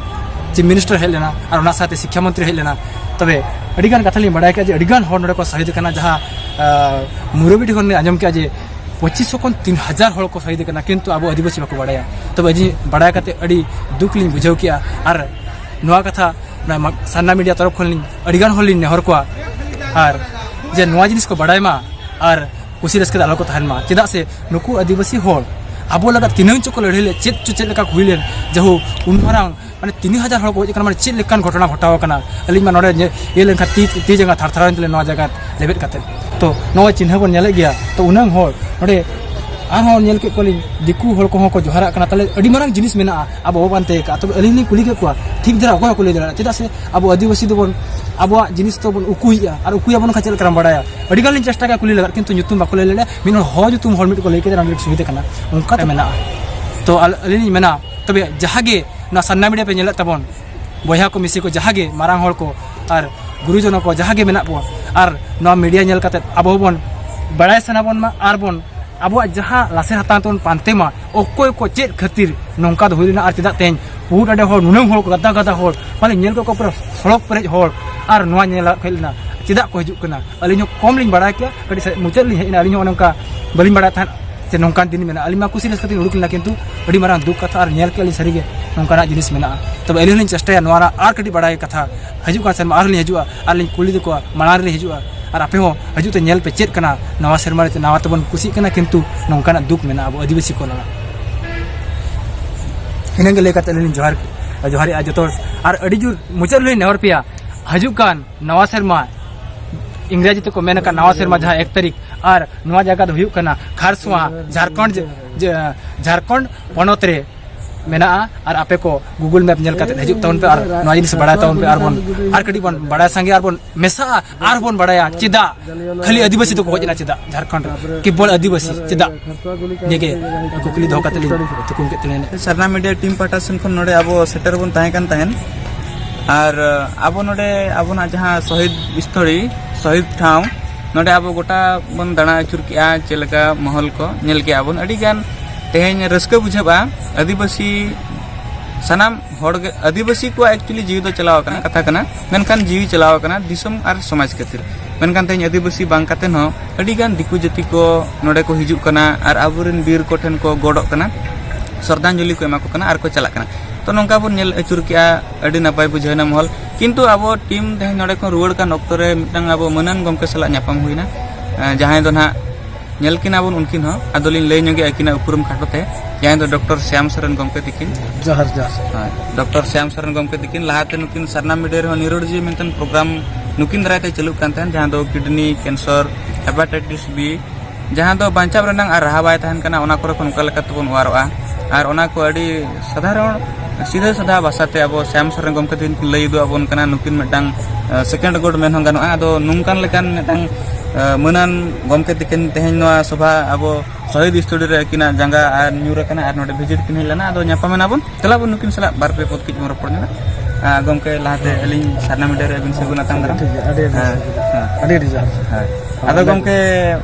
ᱪᱤᱯ ᱢᱤᱱᱤᱥᱴᱟᱨ ᱦᱮᱡ ᱞᱮᱱᱟ ᱟᱨ ᱚᱱᱟ ᱥᱟᱶᱛᱮ ᱥᱤᱠᱠᱷᱟ ᱢᱚᱱᱛᱨᱤ ᱦᱮᱡ ᱞᱮᱱᱟ᱾ ᱛᱚᱵᱮ ᱟᱹᱰᱤᱜᱟᱱ ᱠᱟᱛᱷᱟ ᱞᱤᱧ ᱵᱟᱲᱟᱭ ᱠᱮᱜᱼᱟ ᱡᱮ ᱟᱹᱰᱤᱜᱟᱱ ᱦᱚᱲ ᱱᱚᱰᱮ ᱠᱚ ᱥᱟᱹᱦᱤᱫ ᱠᱟᱱᱟ, ᱡᱟᱦᱟᱸ, ᱟᱸ, ᱢᱩᱨᱟᱵᱤᱰᱤ ᱠᱷᱚᱱ ᱞᱤᱧ ᱟᱸᱡᱚᱢ ᱠᱮᱜᱼᱟ ᱡᱮ ᱯᱚᱸᱪᱤᱥ ᱥᱚ ᱠᱷᱚᱱ ᱛᱤᱱ ᱦᱟᱡᱟᱨ ᱦᱚᱲ ᱠᱚ ᱥᱟᱹᱦᱤᱫ ᱠᱟᱱᱟ, ᱠᱤᱱᱛᱩ ᱟᱵᱚ ᱟᱹᱫᱤᱵᱟᱹᱥᱤ ᱵᱟᱠᱚ ᱵᱟᱲᱟᱭᱟ᱾ ᱛᱚᱵᱮ ᱟᱹᱞᱤᱧ ᱵᱟᱲᱟᱭ ᱠᱟᱛᱮ ᱟᱹᱰᱤ ᱫᱩᱠ ᱞᱤᱧ ᱵᱩᱡᱷᱟᱹᱣ ᱠᱮᱜᱼᱟ᱾ ᱟᱨ ᱱᱚᱣᱟ ᱠᱟᱛᱷᱟ ᱚᱱᱟ ᱢᱟ-, ᱥᱟᱨᱱᱟ ᱢᱤᱰᱤᱭᱟ ᱛᱚᱨᱚᱯ ᱠᱷᱚᱱ ᱞᱤᱧ ᱟᱹᱰᱤᱜᱟᱱ ᱦᱚᱲ ᱞᱤᱧ ᱱᱮᱦᱚᱨ ᱠᱚᱣᱟ, ᱟᱨ ᱡᱮ ᱱᱚᱣᱟ ᱡᱤᱱᱤᱥ ᱠᱚ ᱵᱟᱲᱟᱭ ᱢᱟ ᱟᱨ ᱠᱩᱥᱤ ᱨᱟᱹᱥᱠᱟᱹ ᱛᱮ ᱟᱞᱚ ᱠᱚ ᱛᱟᱦᱮᱱ ᱢᱟ᱾ ᱪᱮᱫᱟᱜ ᱥᱮ ᱱᱩᱠᱩ ᱟᱹᱫᱤᱵᱟᱹᱥᱤ ᱦᱚᱲ ᱟᱵᱚ ᱞᱟᱹᱜᱤᱫ ᱛᱤᱱᱟᱹᱝ ᱪᱚ ᱠᱚ ᱞᱟᱹᱲᱦᱟᱹᱭ ᱞᱮᱫ, ᱪᱮᱫ ᱪᱚ ᱪᱮᱫ ᱞᱮᱠᱟ ᱠᱚ ᱦᱩᱭ ᱞᱮᱱ, ᱡᱟᱦᱳ ᱩᱱ ᱢᱟᱨᱟᱝ ᱢᱟᱱᱮ ᱛᱤᱱ ᱦᱟᱡᱟᱨ ᱦᱚᱲ ᱠᱚ ᱜᱚᱡ ᱟᱠᱟᱱᱟ, ᱢᱟᱱᱮ ᱪᱮᱫ ᱞᱮᱠᱟᱱ ᱜᱷᱚᱴᱚᱱᱟ ᱜᱷᱚᱴᱟᱣ ᱟᱠᱟᱱᱟ᱾ ᱟᱹᱞᱤᱧ ᱢᱟ ᱱᱚᱰᱮ ᱧᱮ-, ᱤᱭᱟᱹ ᱞᱮᱱᱠᱷᱟᱱ ᱛᱤ, ᱛᱤ ᱡᱟᱸᱜᱟ ᱛᱷᱟᱨ ᱛᱷᱟᱨᱟᱣᱮᱱ ᱛᱟᱹᱞᱤᱧᱟ ᱱᱚᱣᱟ ᱡᱟᱭᱜᱟ ᱞᱮᱵᱮᱫ ᱠᱟᱛᱮ᱾ ᱛᱚ ᱱᱚᱜᱼᱚᱭ ᱪᱤᱱᱦᱟᱹ ᱵᱚᱱ ᱧᱮᱞᱮᱫ ᱜᱮᱭᱟ, ᱛᱚ ᱩᱱᱟᱹᱝ ᱦᱚᱲ ᱱᱚᱰᱮ ᱟᱨᱦᱚᱸ ᱧᱮᱞ ᱠᱮᱫ ᱠᱚᱣᱟᱞᱤᱧ, ᱫᱤᱠᱩ ᱦᱚᱲ ᱠᱚᱦᱚᱸ ᱠᱚ ᱡᱚᱦᱟᱨᱟᱜ ᱠᱟᱱᱟ, ᱛᱟᱦᱞᱮ ᱟᱹᱰᱤ ᱢᱟᱨᱟᱝ ᱡᱤᱱᱤᱥ ᱢᱮᱱᱟᱜᱼᱟ ᱟᱵᱚ ᱵᱟᱵᱚ ᱯᱟᱱᱛᱮ ᱟᱠᱟᱫᱼᱟ᱾ ᱛᱚᱵᱮ ᱟᱹᱞᱤᱧ ᱞᱤᱧ ᱠᱩᱞᱤ ᱠᱮᱫ ᱠᱚᱣᱟ, ᱴᱷᱤᱠ ᱫᱷᱟᱨᱟ ᱚᱠᱚᱭ ᱦᱚᱸ ᱠᱚ ᱞᱟᱹᱭ ᱫᱟᱲᱮᱭᱟᱜᱼᱟ, ᱪᱮᱫᱟᱜ ᱥᱮ ᱟᱵᱚ ᱟᱹᱫᱤᱵᱟᱹᱥᱤ ᱫᱚᱵᱚᱱ ᱟᱵᱚᱣᱟᱜ ᱡᱤᱱᱤᱥ ᱫᱚᱵᱚᱱ ᱩᱠᱩᱭᱮᱫᱼᱟ ᱟᱨ ᱩᱠᱩᱭᱟᱵᱚᱱ ᱠᱷᱟᱱ ᱪᱮᱫ ᱞᱮᱠᱟᱨᱮᱢ ᱵᱟᱲᱟᱭᱟ? ᱟᱹᱰᱤ ᱜᱟᱱ ᱞᱤᱧ ᱪᱮᱥᱴᱟ ᱠᱮᱫᱟ ᱠᱩᱞᱤ ᱞᱟᱜᱟᱫ, ᱠᱤᱱᱛᱩ ᱧᱩᱛᱩᱢ ᱵᱟᱠᱚ ᱞᱟᱹᱭ ᱞᱮᱫᱟ᱾ ᱢᱤᱫ ᱦᱚᱲ ᱦᱚᱲ ᱧᱩᱛᱩᱢ ᱦᱚᱲ ᱢᱤᱫ ᱠᱚ ᱞᱟᱹᱭ ᱠᱮᱫᱟ, ᱚᱱᱟ ᱢᱤᱫ ᱥᱩᱵᱤᱫᱷᱟ ᱠᱟᱱᱟ, ᱚᱱᱠᱟ ᱛᱮ ᱢᱮᱱᱟᱜᱼᱟ᱾ ᱛᱚ ᱟᱞ-, ᱟᱹᱞᱤᱧ ᱞᱤᱧ ᱢᱮᱱᱟ, ᱛᱚᱵᱮ ᱡᱟᱦᱟᱸ ᱜᱮ ᱱᱚᱣᱟ ᱥᱟᱨᱱᱟ ᱢᱤᱰᱤᱭᱟ ᱯᱮ ᱧᱮᱞᱮᱫ ᱛᱟᱵᱚᱱ, ᱵᱚᱭᱦᱟ ᱠᱚ ᱢᱤᱥᱤ ᱠᱚ ᱡᱟᱦᱟᱸ ᱜᱮ ᱢᱟᱨᱟᱝ ᱦᱚᱲ ᱠᱚ ᱟᱨ ᱜᱩᱨᱩᱡᱚᱱ ᱠᱚ ᱡᱟᱦᱟᱸ ᱜᱮ ᱢᱮᱱᱟᱜ ᱵᱚᱱ, ᱟᱨ ᱱᱚᱣᱟ ᱢᱤᱰᱤᱭᱟ ᱧᱮᱞ ᱠᱟᱛᱮᱫ ᱟᱵᱚ ᱦᱚᱸᱵᱚᱱ ᱵᱟᱲᱟᱭ ᱥᱟᱱᱟ ᱵᱚᱱ ᱢᱟ ᱟᱨ ᱵᱚᱱ ᱟᱵᱚᱣᱟᱜ ᱡᱟᱦᱟᱸ ᱞᱟᱥᱮᱨ ᱦᱟᱛᱟᱝ ᱛᱮᱵᱚᱱ ᱯᱟᱱᱛᱮ ᱢᱟ, ᱚᱠᱚᱭ ᱠᱚ ᱪᱮᱫ ᱠᱷᱟᱹᱛᱤᱨ ᱱᱚᱝᱠᱟ ᱫᱚ ᱦᱩᱭ ᱞᱮᱱᱟ, ᱟᱨ ᱪᱮᱫᱟᱜ ᱛᱮᱦᱮᱧ ᱯᱩᱨᱩᱴ ᱟᱹᱰᱤ ᱦᱚᱲ, ᱱᱩᱱᱟᱹᱜ ᱦᱚᱲ ᱠᱚ, ᱜᱟᱫᱟ ᱜᱟᱫᱟ ᱦᱚᱲ, ᱢᱟᱱᱮ ᱧᱮᱞ ᱠᱚ ᱯᱩᱨᱟᱹ ᱥᱚᱲᱚᱠ ᱯᱮᱨᱮᱡ ᱦᱚᱲ, ᱟᱨ ᱱᱚᱣᱟ ᱧᱮᱞ ᱦᱮᱡ ᱞᱮᱱᱟ, ᱪᱮᱫᱟᱜ ᱠᱚ ᱦᱤᱡᱩᱜ ᱠᱟᱱᱟ? ᱟᱹᱞᱤᱧ ᱦᱚᱸ ᱠᱚᱢ ᱞᱤᱧ ᱵᱟᱲᱟᱭ ᱠᱮᱭᱟ, ᱠᱟᱹᱴᱤᱡ ᱥᱮ-, ᱢᱩᱪᱟᱹᱫ ᱞᱤᱧ ᱦᱮᱡ ᱮᱱᱟ, ᱟᱹᱞᱤᱧ ᱦᱚᱸ ᱚᱱᱮ ᱚᱱᱠᱟ ᱵᱟᱹᱞᱤᱧ ᱵᱟᱲᱟᱭ ᱛᱟᱦᱮᱸᱫ ᱡᱮ ᱱᱚᱝᱠᱟᱱ ᱫᱤᱱ ᱢᱮᱱᱟᱜᱼᱟ᱾ ᱟᱹᱞᱤᱧ ᱢᱟ ᱠᱩᱥᱤ ᱨᱟᱹᱥᱠᱟᱹ ᱛᱮᱞᱤᱧ ᱩᱰᱩᱠ ᱞᱮᱱᱟ, ᱠᱤᱱᱛᱩ ᱟᱹᱰᱤ ᱢᱟᱨᱟᱝ ᱫᱩᱠ ᱠᱟᱛᱷᱟ, ᱟᱨ ᱧᱮᱞ ᱠᱮᱫᱼᱟ ᱞᱤᱧ ᱥᱟᱹᱨᱤᱜᱮ ᱱᱚᱝᱠᱟᱱᱟᱜ ᱡᱤᱱᱤᱥ ᱢᱮᱱᱟᱜᱼᱟ᱾ ᱛᱚᱵᱮ ᱟᱹᱞᱤᱧ ᱦᱚᱸᱞᱤᱧ ᱪᱮᱥᱴᱟᱭᱟ ᱱᱚᱣᱟ ᱨᱮᱱᱟᱜ ᱟᱨ ᱠᱟᱹᱴᱤᱡ ᱵᱟᱲᱟᱭ ᱠᱟᱛᱷᱟ, ᱦᱤᱡᱩᱜ ᱠᱟᱱ ᱥᱮᱨᱢᱟ ᱟᱨᱦᱚᱸ ᱞᱤᱧ ᱦᱤᱡᱩᱜᱼᱟ, ᱟᱨ ᱞᱤᱧ ᱠᱩᱞᱤ ᱠᱚᱣᱟ, ᱢᱟᱲᱟᱝ ᱨᱮᱞᱤᱧ ᱦᱤᱡᱩᱜᱼᱟ, ᱟᱨ ᱟᱯᱮ ᱦᱚᱸ ᱦᱤᱡᱩᱜ ᱛᱮ ᱧᱮᱞ ᱯᱮ, ᱪᱮᱫ ᱠᱟᱱᱟ ᱱᱟᱣᱟ ᱥᱮᱨᱢᱟ ᱨᱮ, ᱱᱟᱣᱟ ᱛᱮᱵᱚᱱ ᱠᱩᱥᱤᱜ ᱠᱟᱱᱟ, ᱠᱤᱱᱛᱩ ᱱᱚᱝᱠᱟᱱᱟᱜ ᱫᱩᱠ ᱢᱮᱱᱟᱜᱼᱟ ᱟᱵᱚ ᱟᱹᱫᱤᱵᱟᱹᱥᱤ ᱠᱚ ᱞᱟᱜᱟᱜ᱾ ᱤᱱᱟᱹᱜᱮ ᱞᱟᱹᱭ ᱠᱟᱛᱮ ᱟᱹᱞᱤᱧ ᱞᱤᱧ ᱡᱚᱦᱟᱨ, ᱡᱚᱦᱟᱨᱮᱜᱼᱟ ᱡᱚᱛᱚ ᱦᱚᱲ, ᱟᱨ ᱟᱹᱰᱤ ᱡᱳᱨ ᱢᱩᱪᱟᱹᱫ ᱨᱮᱞᱤᱧ ᱱᱮᱦᱚᱨ ᱯᱮᱭᱟ, ᱦᱤᱡᱩᱜ ᱠᱟᱱ ᱱᱟᱣᱟ ᱥᱮᱨᱢᱟ, ᱤᱝᱨᱮᱡᱤ ᱛᱮᱠᱚ ᱢᱮᱱ ᱟᱠᱟᱫ ᱱᱟᱣᱟ ᱥᱮᱨᱢᱟ ᱡᱟᱦᱟᱸ ᱮᱠ ᱛᱟᱹᱨᱤᱠᱷ, ᱟᱨ ᱱᱚᱣᱟ ᱡᱟᱭᱜᱟ ᱫᱚ ᱦᱩᱭᱩᱜ ᱠᱟᱱᱟ ᱠᱷᱟᱨᱥᱚᱣᱟ, ᱡᱷᱟᱲᱠᱷᱚᱸᱰ, ᱡᱮ-, ᱡᱷᱟᱲᱠᱷᱚᱸᱰ ᱯᱚᱱᱚᱛ ᱨᱮ ᱢᱮᱱᱟᱜᱼᱟ᱾ ᱟᱨ ᱟᱯᱮ ᱠᱚ Google Map ᱧᱮᱞ ᱠᱟᱛᱮ ᱦᱤᱡᱩᱜ ᱛᱟᱵᱚᱱ ᱯᱮ, ᱟᱨ ᱱᱚᱣᱟ ᱡᱤᱱᱤᱥ ᱵᱟᱲᱟᱭ ᱛᱟᱵᱚᱱ ᱯᱮ, ᱟᱨ ᱵᱚᱱ ᱟᱨ ᱠᱟᱹᱴᱤᱡ ᱵᱚᱱ ᱵᱟᱲᱟᱭ ᱥᱟᱸᱜᱮᱭᱟ, ᱟᱨ ᱵᱚᱱ ᱢᱮᱥᱟᱜᱼᱟ, ᱟᱨ ᱵᱚᱱ ᱵᱟᱲᱟᱭᱟ ᱪᱮᱫᱟᱜ ᱠᱷᱟᱹᱞᱤ ᱟᱹᱫᱤᱵᱟᱹᱥᱤ ᱫᱚᱠᱚ ᱜᱚᱡ ᱮᱱᱟ, ᱪᱮᱫᱟᱜ ᱡᱷᱟᱲᱠᱷᱚᱸᱰ ᱨᱮ ᱠᱮᱵᱚᱞ ᱟᱹᱫᱤᱵᱟᱹᱥᱤ ᱪᱮᱫᱟᱜ? ᱱᱤᱭᱟᱹᱜᱮ ᱠᱩᱠᱞᱤ ᱫᱚᱦᱚ ᱠᱟᱛᱮ ᱞᱤᱧ ᱛᱷᱩᱠᱩᱢ ᱠᱮᱫ ᱛᱟᱹᱞᱤᱧᱟ᱾ ᱥᱟᱨᱱᱟ ᱢᱤᱰᱤᱭᱟ ᱴᱤᱢ ᱯᱟᱦᱴᱟ ᱥᱮᱱ ᱠᱷᱚᱱ ᱱᱚᱰᱮ ᱟᱵᱚ ᱥᱮᱴᱮᱨ ᱵᱚᱱ ᱛᱟᱦᱮᱸ ᱠᱟᱱ ᱛᱟᱦᱮᱸᱱ, ᱟᱨ ᱟᱵᱚ ᱱᱚᱰᱮ ᱟᱵᱚᱱᱟᱜ ᱡᱟᱦᱟᱸ ᱥᱚᱦᱤᱫ ᱥᱛᱷᱚᱞᱤ, ᱥᱚᱦᱤᱫ ᱴᱷᱟᱶ, ᱱᱚᱰᱮ ᱟᱵᱚ ᱜᱚᱴᱟ ᱵᱚᱱ ᱫᱟᱬᱟ ᱟᱹᱪᱩᱨ ᱠᱮᱜᱼᱟ, ᱪᱮᱫ ᱞᱮᱠᱟ ᱢᱚᱦᱚᱞ ᱠᱚ ᱧᱮᱞ ᱠᱮᱜᱼᱟ ᱵᱚᱱ, ᱟᱹᱰᱤ ᱜᱟᱱ ᱛᱮᱦᱮᱧ ᱨᱟᱹᱥᱠᱟᱹ ᱵᱩᱡᱷᱟᱹᱜᱼᱟ᱾ ᱟᱹᱫᱤᱵᱟᱹᱥᱤ ᱥᱟᱱᱟᱢ ᱦᱚᱲ ᱜᱮ, ᱟᱹᱫᱤᱵᱟᱹᱥᱤ ᱠᱚᱣᱟᱜ actually ᱡᱤᱣᱤ ᱫᱚ ᱪᱟᱞᱟᱣ ᱟᱠᱟᱱᱟ, ᱠᱟᱛᱷᱟ ᱠᱟᱱᱟ, ᱢᱮᱱᱠᱷᱟᱱ ᱡᱤᱣᱤ ᱪᱟᱞᱟᱣ ᱟᱠᱟᱱᱟ ᱫᱤᱥᱚᱢ ᱟᱨ ᱥᱚᱢᱟᱡᱽ ᱠᱷᱟᱹᱛᱤᱨ᱾ ᱢᱮᱱᱠᱷᱟᱱ ᱛᱮᱦᱮᱧ ᱟᱹᱫᱤᱵᱟᱹᱥᱤ ᱵᱟᱝ ᱠᱟᱛᱮ ᱦᱚᱸ ᱟᱹᱰᱤ ᱜᱟᱱ ᱫᱤᱠᱩ ᱡᱟᱹᱛᱤ ᱠᱚ ᱱᱚᱰᱮ ᱠᱚ ᱦᱤᱡᱩᱜ ᱠᱟᱱᱟ ᱟᱨ ᱟᱵᱚᱨᱮᱱ ᱵᱤᱨ ᱠᱚᱴᱷᱮᱱ ᱠᱚ ᱜᱚᱰᱚᱜ ᱠᱟᱱᱟ, ᱥᱨᱚᱫᱷᱟᱧᱡᱚᱞᱤ ᱠᱚ ᱮᱢᱟ ᱠᱚ ᱠᱟᱱᱟ ᱟᱨ ᱠᱚ ᱪᱟᱞᱟᱜ ᱠᱟᱱᱟ᱾ ᱛᱚ, ᱱᱚᱝᱠᱟ ᱵᱚᱱ ᱧᱮᱞ ᱟᱹᱪᱩᱨ ᱠᱮᱜᱼᱟ, ᱟᱹᱰᱤ ᱱᱟᱯᱟᱭ ᱵᱩᱡᱷᱟᱹᱣ ᱮᱱᱟ ᱢᱚᱦᱚᱞ᱾ ᱠᱤᱱᱛᱩ ᱟᱵᱚ ᱴᱤᱢ ᱛᱮᱦᱮᱧ ᱱᱚᱰᱮ ᱠᱷᱚᱱ ᱨᱩᱣᱟᱹᱲ ᱠᱟᱱ ᱚᱠᱛᱚ ᱨᱮ ᱢᱤᱫᱴᱟᱝ ᱟᱵᱚ ᱢᱟᱹᱱᱟᱱ ᱜᱚᱢᱠᱮ ᱥᱟᱞᱟᱜ ᱧᱟᱯᱟᱢ ᱦᱩᱭᱱᱟ, ᱮᱸ, ᱡᱟᱦᱟᱸᱭ ᱫᱚ ᱱᱟᱦᱟᱜ ᱧᱮᱞ ᱠᱤᱱᱟ ᱵᱚᱱ ᱩᱱᱠᱤᱱ ᱦᱚᱸ᱾ ᱟᱫᱚᱞᱤᱧ ᱞᱟᱹᱭ ᱧᱚᱜᱮᱜᱼᱟ ᱟᱹᱠᱤᱱᱟᱜ ᱩᱯᱨᱩᱢ ᱠᱷᱟᱴᱚ ᱛᱮ, ᱡᱟᱦᱟᱸᱭ ᱫᱚ ᱰᱚᱠᱴᱚᱨ ᱥᱭᱟᱢ ᱥᱚᱨᱮᱱ ᱜᱚᱢᱠᱮ ᱛᱤᱠᱤᱱ᱾ ᱡᱚᱦᱟᱨ, ᱡᱚᱦᱟᱨ᱾ ᱦᱳᱭ, ᱰᱚᱠᱴᱚᱨ ᱥᱭᱟᱢ ᱥᱚᱨᱮᱱ ᱜᱚᱢᱠᱮ ᱛᱤᱠᱤᱱ᱾ ᱞᱟᱦᱟᱛᱮ ᱱᱩᱠᱤᱱ ᱥᱟᱨᱱᱟ ᱢᱤᱰᱤᱭᱟ ᱨᱮᱦᱚᱸ ᱱᱤᱨᱚᱲ ᱡᱤᱣᱤ ᱢᱮᱱᱛᱮ ᱯᱨᱳᱜᱨᱟᱢ ᱱᱩᱠᱤᱱ ᱫᱟᱨᱟᱭ ᱛᱮ ᱪᱟᱹᱞᱩᱜ ᱠᱟᱱ ᱛᱟᱦᱮᱸᱱ, ᱡᱟᱦᱟᱸ ᱫᱚ ᱠᱤᱰᱱᱤ ᱠᱮᱱᱥᱟᱨ, ᱦᱮᱯᱟᱴᱟᱭᱴᱤᱥ ᱵᱤ, ᱡᱟᱦᱟᱸ ᱫᱚ ᱵᱟᱧᱪᱟᱣ ᱨᱮᱱᱟᱜ ᱟᱨ ᱨᱟᱦᱟ ᱵᱟᱭ ᱛᱟᱦᱮᱱ ᱠᱟᱱᱟ, ᱚᱱᱟ ᱠᱚᱨᱮ ᱠᱷᱚᱱ ᱚᱠᱟ ᱞᱮᱠᱟ ᱛᱮᱵᱚᱱ ᱚᱣᱟᱨᱚᱜᱼᱟ᱾ ᱟᱨ ᱚᱱᱟ ᱠᱚ ᱟᱹᱰᱤ ᱥᱟᱫᱷᱟᱨᱚᱱ, ᱥᱤᱫᱷᱟᱹ ᱥᱟᱫᱷᱟ ᱵᱷᱟᱥᱟᱛᱮ ᱟᱵᱚ ᱥᱭᱟᱢ ᱥᱚᱨᱮᱱ ᱜᱚᱢᱠᱮ ᱛᱤᱠᱤᱱ ᱠᱤᱱ ᱞᱟᱹᱭ ᱩᱫᱩᱜ ᱟᱵᱚᱱ ᱠᱟᱱᱟ᱾ ᱱᱩᱠᱤᱱ ᱢᱤᱫᱴᱟᱝ, ᱮ, ᱥᱮᱠᱮᱱᱰ ᱜᱚᱰ ᱢᱮᱱ ᱦᱚᱸ ᱜᱟᱱᱚᱜᱼᱟ᱾ ᱟᱫᱚ ᱱᱚᱝᱠᱟᱱ ᱞᱮᱠᱟᱱ ᱢᱤᱫᱴᱟᱝ, ᱮ, ᱢᱟᱹᱱᱟᱱ ᱜᱚᱢᱠᱮ ᱛᱤᱠᱤᱱ ᱛᱮᱦᱮᱧ ᱱᱚᱣᱟ ᱥᱚᱵᱷᱟ ᱟᱵᱚ ᱥᱚᱦᱤᱫ ᱥᱴᱩᱰᱤᱭᱳ ᱨᱮ ᱟᱹᱠᱤᱱᱟᱜ ᱡᱟᱸᱜᱟ ᱟᱨ ᱧᱩᱨ ᱟᱠᱟᱱᱟ, ᱟᱨ ᱱᱚᱰᱮ ᱵᱷᱤᱡᱤᱴ ᱠᱤᱱ ᱦᱮᱡ ᱞᱮᱱᱟ᱾ ᱟᱫᱚ ᱧᱟᱯᱟᱢ ᱮᱱᱟ ᱵᱚᱱ, ᱪᱟᱞᱟᱜ ᱵᱚᱱ ᱱᱩᱠᱤᱱ ᱥᱟᱞᱟᱜ ᱵᱟᱨ ᱯᱮ ᱯᱚᱫ ᱠᱟᱹᱡ ᱵᱚᱱ ᱨᱚᱯᱚᱲ ᱧᱚᱜᱟ᱾ ᱟᱨ ᱜᱚᱢᱠᱮ, ᱞᱟᱦᱟᱛᱮ ᱟᱹᱞᱤᱧ ᱥᱟᱨᱱᱟ ᱢᱤᱰᱤᱭᱟ ᱨᱮ ᱟᱹᱵᱤᱱ ᱥᱟᱹᱜᱩᱱ ᱟᱛᱟᱝ ᱫᱟᱨᱟᱢ᱾ ᱴᱷᱤᱠ ᱜᱮᱭᱟ, ᱟᱹᱰᱤ ᱟᱹᱰᱤ ᱦᱮᱸ, ᱥᱟᱹᱜᱩᱱ᱾ ᱦᱮᱸ᱾ ᱟᱹᱰᱤ ᱟᱹᱰᱤ ᱡᱚᱦᱟᱨ᱾ ᱦᱮᱸ᱾ ᱟᱫᱚ ᱜᱚᱢᱠᱮ,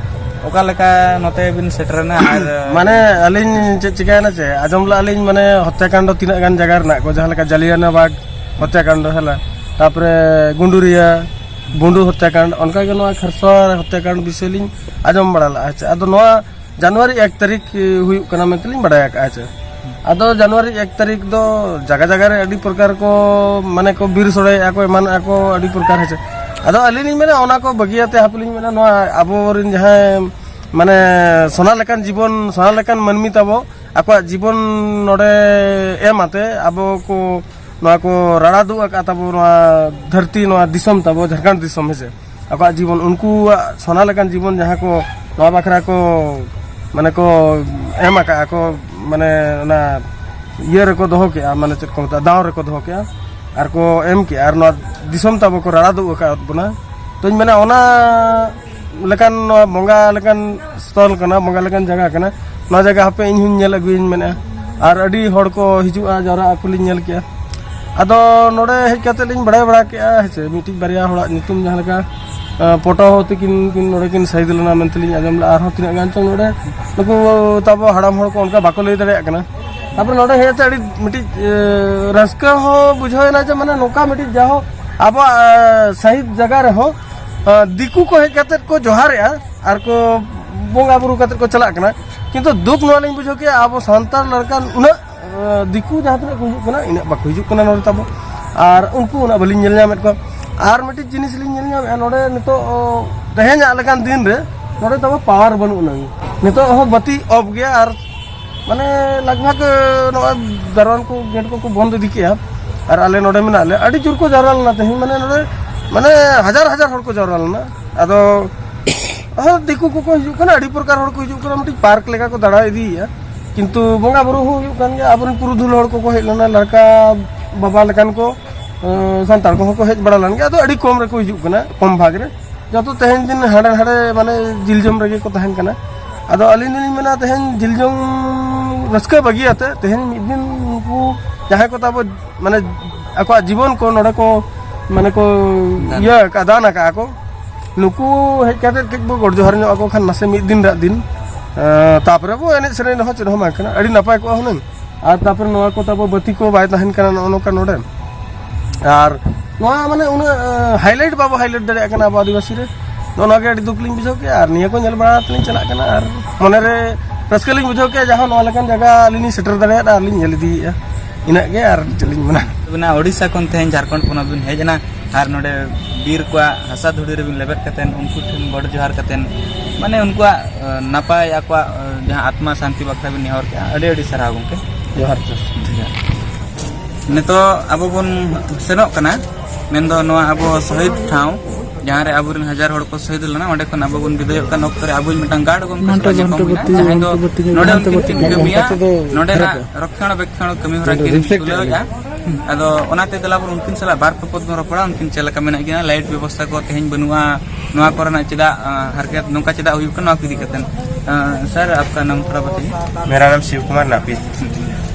ᱚᱠᱟ ᱞᱮᱠᱟ ᱱᱚᱛᱮ ᱵᱤᱱ ᱥᱮᱴᱮᱨᱮᱱᱟ? ᱟᱨ ᱢᱟᱱᱮ ᱟᱹᱞᱤᱧ ᱪᱮᱫ ᱪᱤᱠᱟᱹᱭᱮᱱᱟ ᱪᱮ, ᱟᱸᱡᱚᱢ ᱞᱮᱫᱼᱟ ᱞᱤᱧ ᱢᱟᱱᱮ ᱦᱚᱛᱭᱟᱠᱟᱱᱰ ᱛᱤᱱᱟᱹᱜ ᱜᱟᱱ ᱡᱟᱭᱜᱟ ᱨᱮᱱᱟᱜ ᱠᱚ, ᱡᱟᱦᱟᱸ ᱞᱮᱠᱟ ᱡᱟᱞᱤᱭᱟᱱᱟ ᱵᱟᱜᱽ ᱦᱚᱛᱭᱟᱠᱟᱱᱰ ᱦᱮᱞᱟ, ᱛᱟᱯᱚᱨᱮ ᱜᱩᱸᱰᱩᱨᱤᱭᱟ ᱵᱩᱸᱰᱩ ᱦᱚᱛᱭᱟᱠᱟᱱᱰ, ᱚᱱᱠᱟᱜᱮ ᱱᱚᱣᱟ ᱠᱷᱟᱨᱥᱚᱣᱟ ᱦᱚᱛᱭᱟᱠᱟᱱᱰ ᱵᱤᱥᱚᱭ ᱞᱤᱧ ᱟᱸᱡᱚᱢ ᱵᱟᱲᱟ ᱞᱮᱫᱼᱟ᱾ ᱟᱪᱪᱷᱟ, ᱟᱫᱚ ᱱᱚᱣᱟ ᱡᱟᱱᱩᱣᱟᱨᱤ ᱮᱠ ᱛᱟᱹᱨᱤᱠᱷ ᱦᱩᱭᱩᱜ ᱠᱟᱱᱟ ᱢᱮᱱᱛᱮ ᱞᱤᱧ ᱵᱟᱲᱟᱭ ᱟᱠᱟᱫᱼᱟ᱾ ᱟᱪᱪᱷᱟ, ᱟᱫᱚ ᱡᱟᱱᱩᱣᱟᱨᱤ ᱮᱠ ᱛᱟᱹᱨᱤᱠᱷ ᱫᱚ ᱡᱟᱭᱜᱟ ᱡᱟᱭᱜᱟ ᱨᱮ ᱟᱹᱰᱤ ᱯᱨᱚᱠᱟᱨ ᱠᱚ, ᱢᱟᱱᱮ ᱠᱚ ᱵᱤᱨ ᱥᱚᱲᱮᱭᱮᱫᱼᱟ ᱠᱚ, ᱮᱢᱟᱱᱮᱫᱼᱟ ᱠᱚ ᱟᱹᱰᱤ ᱯᱨᱚᱠᱟᱨ, ᱦᱮᱸ ᱪᱮ᱾ ᱟᱫᱚ ᱟᱹᱞᱤᱧ ᱞᱤᱧ ᱢᱮᱱᱟ ᱚᱱᱟ ᱠᱚ ᱵᱟᱹᱜᱤᱭᱟᱛᱮ ᱦᱟᱯᱮ ᱞᱤᱧ ᱢᱮᱱᱟ ᱱᱚᱣᱟ ᱟᱵᱚᱨᱮᱱ ᱡᱟᱦᱟᱸᱭ ᱢᱟᱱᱮ ᱥᱚᱱᱟ ᱞᱮᱠᱟᱱ ᱡᱤᱵᱚᱱ, ᱥᱚᱱᱟ ᱞᱮᱠᱟᱱ ᱢᱟᱹᱱᱢᱤ ᱛᱟᱵᱚ ᱟᱠᱚᱣᱟᱜ ᱡᱤᱵᱚᱱ ᱱᱚᱰᱮ ᱮᱢ ᱟᱛᱮ ᱟᱵᱚ ᱠᱚ ᱱᱚᱣᱟ ᱠᱚ ᱨᱟᱲᱟ ᱫᱩᱜ ᱟᱠᱟᱫ ᱛᱟᱵᱚ ᱱᱚᱣᱟ ᱫᱷᱟᱹᱨᱛᱤ, ᱱᱚᱣᱟ ᱫᱤᱥᱚᱢ ᱛᱟᱵᱚ ᱡᱷᱟᱲᱠᱷᱚᱸᱰ ᱫᱤᱥᱚᱢ, ᱦᱮᱸ ᱥᱮ᱾ ᱟᱠᱚᱣᱟᱜ ᱡᱤᱵᱚᱱ, ᱩᱱᱠᱩᱣᱟᱜ ᱥᱚᱱᱟ ᱞᱮᱠᱟᱱ ᱡᱤᱵᱚᱱ ᱡᱟᱦᱟᱸ ᱠᱚ ᱱᱚᱣᱟ ᱵᱟᱠᱷᱨᱟ ᱠᱚ ᱢᱟᱱᱮ ᱠᱚ ᱮᱢ ᱟᱠᱟᱫᱼᱟ ᱠᱚ, ᱢᱟᱱᱮ ᱚᱱᱟ ᱤᱭᱟᱹ ᱨᱮᱠᱚ ᱫᱚᱦᱚ ᱠᱮᱜᱼᱟ, ᱢᱟᱱᱮ ᱪᱮᱫ ᱠᱚ ᱢᱮᱛᱟᱜᱼᱟ, ᱫᱟᱣ ᱨᱮᱠᱚ ᱫᱚᱦᱚ ᱠᱮᱜᱼᱟ ᱟᱨ ᱠᱚ ᱮᱢ ᱠᱮᱜᱼᱟ ᱟᱨ ᱱᱚᱣᱟ ᱫᱤᱥᱚᱢ ᱛᱟᱵᱚ ᱠᱚ ᱨᱟᱲᱟ ᱫᱩᱜ ᱟᱠᱟᱫ ᱵᱚᱱᱟ᱾ ᱛᱚᱧ ᱢᱮᱱᱟ ᱚᱱᱟ ᱞᱮᱠᱟᱱ ᱱᱚᱣᱟ ᱵᱚᱸᱜᱟ ᱞᱮᱠᱟᱱ ᱥᱛᱷᱚᱞ ᱠᱟᱱᱟ, ᱵᱚᱸᱜᱟ ᱞᱮᱠᱟᱱ ᱡᱟᱭᱜᱟ ᱠᱟᱱᱟ, ᱱᱚᱣᱟ ᱡᱟᱭᱜᱟ ᱦᱟᱯᱮ ᱤᱧ ᱦᱚᱸᱧ ᱧᱮᱞ ᱟᱹᱜᱩᱭᱟᱹᱧ ᱢᱮᱱᱮᱫᱼᱟ᱾ ᱟᱨ ᱟᱹᱰᱤ ᱦᱚᱲ ᱠᱚ ᱦᱤᱡᱩᱜᱼᱟ, ᱡᱟᱣᱨᱟᱜ ᱟᱠᱚ ᱞᱤᱧ ᱧᱮᱞ ᱠᱮᱜᱼᱟ᱾ ᱟᱫᱚ ᱱᱚᱰᱮ ᱦᱮᱡ ᱠᱟᱛᱮ ᱞᱤᱧ ᱵᱟᱲᱟᱭ ᱵᱟᱲᱟ ᱠᱮᱜᱼᱟ, ᱦᱮᱸ ᱥᱮ, ᱢᱤᱫᱴᱤᱡ ᱵᱟᱨᱭᱟ ᱦᱚᱲᱟᱜ ᱧᱩᱛᱩᱢ ᱡᱟᱦᱟᱸ ᱞᱮᱠᱟ ᱟᱸ, ᱯᱚᱴᱚ ᱛᱤᱠᱤᱱ ᱠᱤᱱ ᱱᱚᱰᱮ ᱠᱤᱱ ᱥᱟᱹᱦᱤᱫ ᱞᱮᱱᱟ ᱢᱮᱱᱛᱮ ᱞᱤᱧ ᱟᱸᱡᱚᱢ ᱞᱮᱫᱼᱟ᱾ ᱟᱨᱦᱚᱸ ᱛᱤᱱᱟᱹᱜ ᱜᱟᱱ ᱪᱚᱝ ᱱᱚᱰᱮ ᱱᱩᱠᱩ ᱛᱟᱵᱚ ᱦᱟᱲᱟᱢ ᱦᱚᱲ ᱠᱚ ᱚᱱᱠᱟ ᱵᱟᱠᱚ ᱞᱟᱹᱭ ᱫᱟᱲᱮᱭᱟᱜ ᱠᱟᱱᱟ᱾ ᱛᱟᱯᱚᱨᱮ ᱱᱚᱰᱮ ᱦᱮᱡ ᱠᱟᱛᱮ ᱟᱹᱰᱤ ᱢᱤᱫᱴᱤᱡ, ᱮ, ᱨᱟᱹᱥᱠᱟᱹ ᱦᱚᱸ ᱵᱩᱡᱷᱟᱹᱣ ᱮᱱᱟ ᱡᱮ ᱢᱟᱱᱮ ᱱᱚᱝᱠᱟ ᱢᱤᱫᱴᱤᱡ ᱡᱟᱦᱳ ᱟᱵᱚᱣᱟᱜ, ᱮ, ᱥᱟᱹᱦᱤᱫ ᱡᱟᱭᱜᱟ ᱨᱮᱦᱚᱸ, ᱮ, ᱫᱤᱠᱩ ᱠᱚ ᱦᱮᱡ ᱠᱟᱛᱮ ᱠᱚ ᱡᱚᱦᱟᱨᱮᱜᱼᱟ ᱟᱨ ᱠᱚ ᱵᱚᱸᱜᱟ ᱵᱩᱨᱩ ᱠᱟᱛᱮ ᱠᱚ ᱪᱟᱞᱟᱜ ᱠᱟᱱᱟ᱾ ᱠᱤᱱᱛᱩ ᱫᱩᱠ ᱱᱚᱣᱟ ᱞᱤᱧ ᱵᱩᱡᱷᱟᱹᱣ ᱠᱮᱜᱼᱟ, ᱟᱵᱚ ᱥᱟᱱᱛᱟᱲ ᱞᱮᱠᱟᱱ ᱩᱱᱟᱹᱜ ᱮᱸ, ᱫᱤᱠᱩ ᱡᱟᱦᱟᱸ ᱛᱤᱱᱟᱹᱜ ᱠᱚ ᱦᱤᱡᱩᱜ ᱠᱟᱱᱟ, ᱤᱱᱟᱹᱜ ᱵᱟᱠᱚ ᱦᱤᱡᱩᱜ ᱠᱟᱱᱟ ᱱᱚᱰᱮ ᱛᱟᱵᱚ᱾ ᱟᱨ ᱩᱱᱠᱩ ᱩᱱᱟᱹᱜ ᱵᱟᱹᱞᱤᱧ ᱧᱮᱞ ᱧᱟᱢᱮᱫ ᱠᱚᱣᱟ᱾ ᱟᱨ ᱢᱤᱫᱴᱤᱡ ᱡᱤᱱᱤᱥ ᱞᱤᱧ ᱧᱮᱞ ᱧᱟᱢᱮᱫᱼᱟ ᱱᱚᱰᱮ ᱱᱤᱛᱚᱜ, ᱚ, ᱛᱮᱦᱮᱧᱟᱜ ᱞᱮᱠᱟᱱ ᱫᱤᱱ ᱨᱮ ᱱᱚᱰᱮ ᱛᱟᱵᱚ ᱯᱟᱣᱟᱨ ᱵᱟᱹᱱᱩᱜ ᱟᱱᱟᱝ᱾ ᱱᱤᱛᱚᱜ ᱦᱚᱸ ᱵᱟᱹᱛᱤ ᱚᱯᱷ ᱜᱮᱭᱟ ᱟᱨ ᱢᱟᱱᱮ ᱞᱟᱜᱽ ᱵᱷᱟᱜᱽ, ᱱᱚᱜᱼᱚᱭ ᱫᱟᱨᱣᱟᱱ ᱠᱚ, ᱜᱮᱴ ᱠᱚᱠᱚ ᱵᱚᱱᱫ ᱤᱫᱤ ᱠᱮᱜᱼᱟ᱾ ᱟᱨ ᱟᱞᱮ ᱱᱚᱰᱮ ᱢᱮᱱᱟᱜ ᱞᱮᱭᱟ, ᱟᱹᱰᱤ ᱡᱳᱨ ᱠᱚ ᱡᱟᱣᱨᱟ ᱞᱮᱱᱟ ᱛᱮᱦᱮᱧ, ᱢᱟᱱᱮ ᱱᱚᱰᱮ ᱢᱟᱱᱮ ᱦᱟᱡᱟᱨ ᱦᱟᱡᱟᱨ ᱦᱚᱲ ᱠᱚ ᱡᱟᱣᱨᱟ ᱞᱮᱱᱟ᱾ ᱟᱫᱚ ᱦᱚᱸ, ᱫᱤᱠᱩ ᱠᱚᱠᱚ ᱦᱤᱡᱩᱜ ᱠᱟᱱᱟ, ᱟᱹᱰᱤ ᱯᱨᱚᱠᱟᱨ ᱦᱚᱲ ᱠᱚ ᱦᱤᱡᱩᱜ ᱠᱟᱱᱟ, ᱢᱤᱫᱴᱤᱡ ᱯᱟᱨᱠ ᱞᱮᱠᱟ ᱠᱚ ᱫᱟᱬᱟ ᱤᱫᱤᱭᱮᱫᱼᱟ᱾ ᱠᱤᱱᱛᱩ ᱵᱚᱸᱜᱟ ᱵᱩᱨᱩ ᱦᱚᱸ ᱦᱩᱭᱩᱜ ᱠᱟᱱ ᱜᱮᱭᱟ, ᱟᱵᱚᱨᱮᱱ ᱯᱩᱨᱩᱫᱷᱩᱞ ᱦᱚᱲ ᱠᱚᱠᱚ ᱦᱮᱡ ᱞᱮᱱᱟ, ᱞᱟᱲᱠᱟ ᱵᱟᱵᱟ ᱞᱮᱠᱟᱱ ᱠᱚ, ᱮᱸ, ᱥᱟᱱᱛᱟᱲ ᱠᱚᱦᱚᱸ ᱠᱚ ᱦᱮᱡ ᱵᱟᱲᱟ ᱞᱮᱱ ᱜᱮᱭᱟ, ᱟᱫᱚ ᱟᱹᱰᱤ ᱠᱚᱢ ᱨᱮᱠᱚ ᱦᱤᱡᱩᱜ ᱠᱟᱱᱟ, ᱠᱚᱢ ᱵᱷᱟᱜᱽ ᱨᱮ᱾ ᱡᱚᱛᱚ ᱛᱮᱦᱮᱧ ᱫᱤᱱ ᱦᱟᱸᱰᱮ ᱱᱟᱰᱮ ᱢᱟᱱᱮ ᱡᱤᱞ ᱡᱚᱢ ᱨᱮᱜᱮ ᱠᱚ ᱛᱟᱦᱮᱱ ᱠᱟᱱᱟ᱾ ᱟᱫᱚ ᱟᱹᱞᱤᱧ ᱫᱚᱞᱤᱧ ᱢᱮᱱᱟ ᱛᱮᱦᱮᱧ ᱡᱤᱞ ᱡᱚᱢ ᱨᱟᱹᱥᱠᱟᱹ ᱵᱟᱹᱜᱤᱭᱟᱛᱮ ᱛᱮᱦᱮᱧ ᱢᱤᱫ ᱫᱤᱱ ᱩᱱᱠᱩ ᱡᱟᱦᱟᱸᱭ ᱠᱚ ᱛᱟᱵᱚ ᱢᱟᱱᱮ ᱟᱠᱚᱣᱟᱜ ᱡᱤᱵᱚᱱ ᱠᱚ ᱱᱚᱰᱮ ᱠᱚ ᱢᱟᱱᱮ ᱠᱚ ᱫᱟᱱ᱾ ᱤᱭᱟᱹ ᱟᱠᱟᱫ, ᱫᱟᱱ ᱟᱠᱟᱫᱼᱟ ᱠᱚ, ᱱᱩᱠᱩ ᱦᱮᱡ ᱠᱟᱛᱮ ᱠᱟᱹᱡ ᱵᱚ ᱜᱚᱰ ᱡᱚᱦᱟᱨ ᱧᱚᱜ ᱟᱠᱚ ᱠᱷᱟᱱ, ᱱᱟᱥᱮ ᱢᱤᱫ ᱫᱤᱱ ᱨᱟᱜ ᱫᱤᱱ, ᱮᱸ, ᱛᱟᱯᱚᱨᱮ ᱵᱚ ᱮᱱᱮᱡ ᱥᱮᱨᱮᱧ ᱨᱮᱦᱚᱸ ᱪᱮᱫ ᱦᱚᱸ ᱵᱟᱝ ᱠᱟᱱᱟ, ᱟᱹᱰᱤ ᱱᱟᱯᱟᱭ ᱠᱚᱜᱼᱟ ᱦᱩᱱᱟᱹᱝ᱾ ᱟᱨ ᱛᱟᱯᱚᱨᱮ ᱱᱚᱣᱟ ᱠᱚ ᱛᱟᱵᱚ ᱵᱟᱹᱛᱤ ᱠᱚ ᱵᱟᱭ ᱛᱟᱦᱮᱱ ᱠᱟᱱᱟ ᱱᱚᱜᱼᱚ ᱱᱚᱝᱠᱟ ᱱᱚᱰᱮ᱾ ᱟᱨ ᱱᱚᱣᱟ ᱢᱟᱱᱮ ᱩᱱᱟᱹᱜ, ᱮᱸ, highlight ᱵᱟᱵᱚ highlight ᱫᱟᱲᱮᱭᱟᱜ ᱠᱟᱱᱟ ᱟᱵᱚ ᱟᱹᱫᱤᱵᱟᱹᱥᱤ ᱨᱮ᱾ ᱱᱚᱜᱼᱚ ᱱᱚᱣᱟ ᱜᱮ ᱟᱹᱰᱤ ᱫᱩᱠ ᱞᱤᱧ ᱵᱩᱡᱷᱟᱹᱣ ᱠᱮᱜᱼᱟ᱾ ᱟᱨ ᱱᱤᱭᱟᱹ ᱠᱚ ᱧᱮᱞ ᱵᱟᱲᱟ ᱠᱟᱛᱮ ᱞᱤᱧ ᱪᱟᱞᱟᱜ ᱠᱟᱱᱟ ᱟᱨ ᱢᱚᱱᱮᱨᱮ ᱨᱟᱹᱥᱠᱟᱹ ᱞᱤᱧ ᱵᱩᱡᱷᱟᱹᱣ ᱠᱮᱜᱼᱟ, ᱡᱟᱦᱟᱸ ᱱᱚᱣᱟ ᱞᱮᱠᱟᱱ ᱡᱟᱭᱜᱟ ᱟᱹᱞᱤᱧ ᱞᱤᱧ ᱥᱮᱴᱮᱨ ᱫᱟᱲᱮᱭᱟᱫᱼᱟ ᱟᱨ ᱞᱤᱧ ᱧᱮᱞ ᱤᱫᱤᱭᱮᱫᱼᱟ᱾ ᱤᱱᱟᱹᱜ ᱜᱮ ᱟᱨ ᱪᱮᱫ ᱞᱤᱧ ᱢᱮᱱᱟ᱾ ᱟᱹᱵᱤᱱᱟᱜ ᱳᱰᱤᱥᱟ ᱠᱷᱚᱱ ᱛᱮᱦᱮᱧ ᱡᱷᱟᱲᱠᱷᱚᱸᱰ ᱯᱚᱱᱚᱛ ᱵᱤᱱ ᱦᱮᱡ ᱮᱱᱟ ᱟᱨ ᱱᱚᱰᱮ ᱵᱤᱨ ᱠᱚᱣᱟᱜ ᱦᱟᱥᱟ ᱫᱷᱩᱲᱤ ᱨᱮᱵᱤᱱ ᱞᱮᱵᱮᱫ ᱠᱟᱛᱮᱱ, ᱩᱱᱠᱩ ᱴᱷᱮᱱ ᱜᱚᱰ ᱡᱚᱦᱟᱨ ᱠᱟᱛᱮᱱ, ᱢᱟᱱᱮ ᱩᱱᱠᱩᱣᱟᱜ, ᱮ, ᱱᱟᱯᱟᱭ, ᱟᱠᱚᱣᱟᱜ, ᱮ, ᱡᱟᱦᱟᱸ ᱟᱛᱢᱟ ᱥᱟᱱᱛᱤ ᱵᱟᱠᱷᱨᱟ ᱵᱤᱱ ᱱᱮᱦᱚᱨ ᱠᱮᱜᱼᱟ᱾ ᱟᱹᱰᱤ ᱟᱹᱰᱤ ᱥᱟᱨᱦᱟᱣ ᱜᱚᱢᱠᱮ᱾ ᱡᱚᱦᱟᱨ, ᱡᱚᱦᱟᱨ᱾ ᱱᱤᱛᱚᱜ ᱟᱵᱚ ᱵᱚᱱ ᱥᱮᱱᱚᱜ ᱠᱟᱱᱟ, ᱢᱮᱱᱫᱚ ᱱᱚᱣᱟ ᱟᱵᱚ ᱥᱚᱦᱤᱫ ᱴᱷᱟᱶ, ᱡᱟᱦᱟᱸ ᱨᱮ ᱟᱵᱚᱨᱮᱱ ᱦᱟᱡᱟᱨ ᱦᱚᱲ ᱠᱚ ᱥᱚᱦᱤᱫ ᱞᱮᱱᱟ, ᱚᱸᱰᱮ ᱠᱷᱚᱱ ᱟᱵᱚ ᱵᱚᱱ ᱵᱤᱫᱟᱹᱭᱚᱜ ᱠᱟᱱ ᱚᱠᱛᱚ ᱨᱮ ᱟᱵᱚ ᱢᱤᱫᱴᱟᱝ ᱜᱟᱨᱰ ᱜᱚᱢᱠᱮ ᱥᱟᱞᱟᱜ ᱧᱟᱯᱟᱢ ᱦᱩᱭᱱᱟ, ᱡᱟᱦᱟᱸᱭ ᱫᱚ ᱱᱚᱰᱮ ᱩᱱᱠᱤᱱ ᱠᱤᱱ ᱠᱟᱹᱢᱤᱭᱟ, ᱱᱚᱰᱮᱱᱟᱜ ᱨᱚᱠᱷᱚᱬᱟᱵᱮᱠᱠᱷᱚᱬ ᱠᱟᱹᱢᱤ ᱦᱚᱨᱟ ᱠᱤᱱ ᱛᱩᱞᱟᱹᱣᱮᱫᱼᱟ᱾ ᱟᱫᱚ ᱚᱱᱟᱛᱮ ᱫᱮᱞᱟ ᱵᱚᱱ ᱩᱱᱠᱤᱱ ᱥᱟᱞᱟᱜ ᱵᱟᱨ ᱯᱮ ᱯᱚᱫ ᱵᱚᱱ ᱨᱚᱯᱚᱲᱟ, ᱩᱱᱠᱤᱱ ᱪᱮᱫ ᱞᱮᱠᱟ ᱢᱮᱱᱟᱜ ᱠᱤᱱᱟ, ᱞᱟᱭᱤᱴ ᱵᱮᱵᱚᱥᱛᱷᱟ ᱠᱚ ᱛᱮᱦᱮᱧ ᱵᱟᱹᱱᱩᱜᱼᱟ, ᱱᱚᱣᱟ ᱠᱚᱨᱮᱱᱟᱜ ᱪᱮᱫᱟᱜ, ᱟᱸ, ᱦᱟᱨᱠᱮᱛ ᱱᱚᱝᱠᱟ ᱪᱮᱫᱟᱜ ᱦᱩᱭᱩᱜ ᱠᱟᱱᱟ, ᱱᱚᱣᱟ ᱠᱚ ᱤᱫᱤ ᱠᱟᱛᱮ᱾ ᱟᱸ, ᱥᱟᱨ, ᱟᱯᱠᱟ ᱱᱟᱢ ᱛᱷᱚᱲᱟ ᱵᱟᱛᱟᱭᱮ᱾ मेरा नाम शिव कुमार नापी।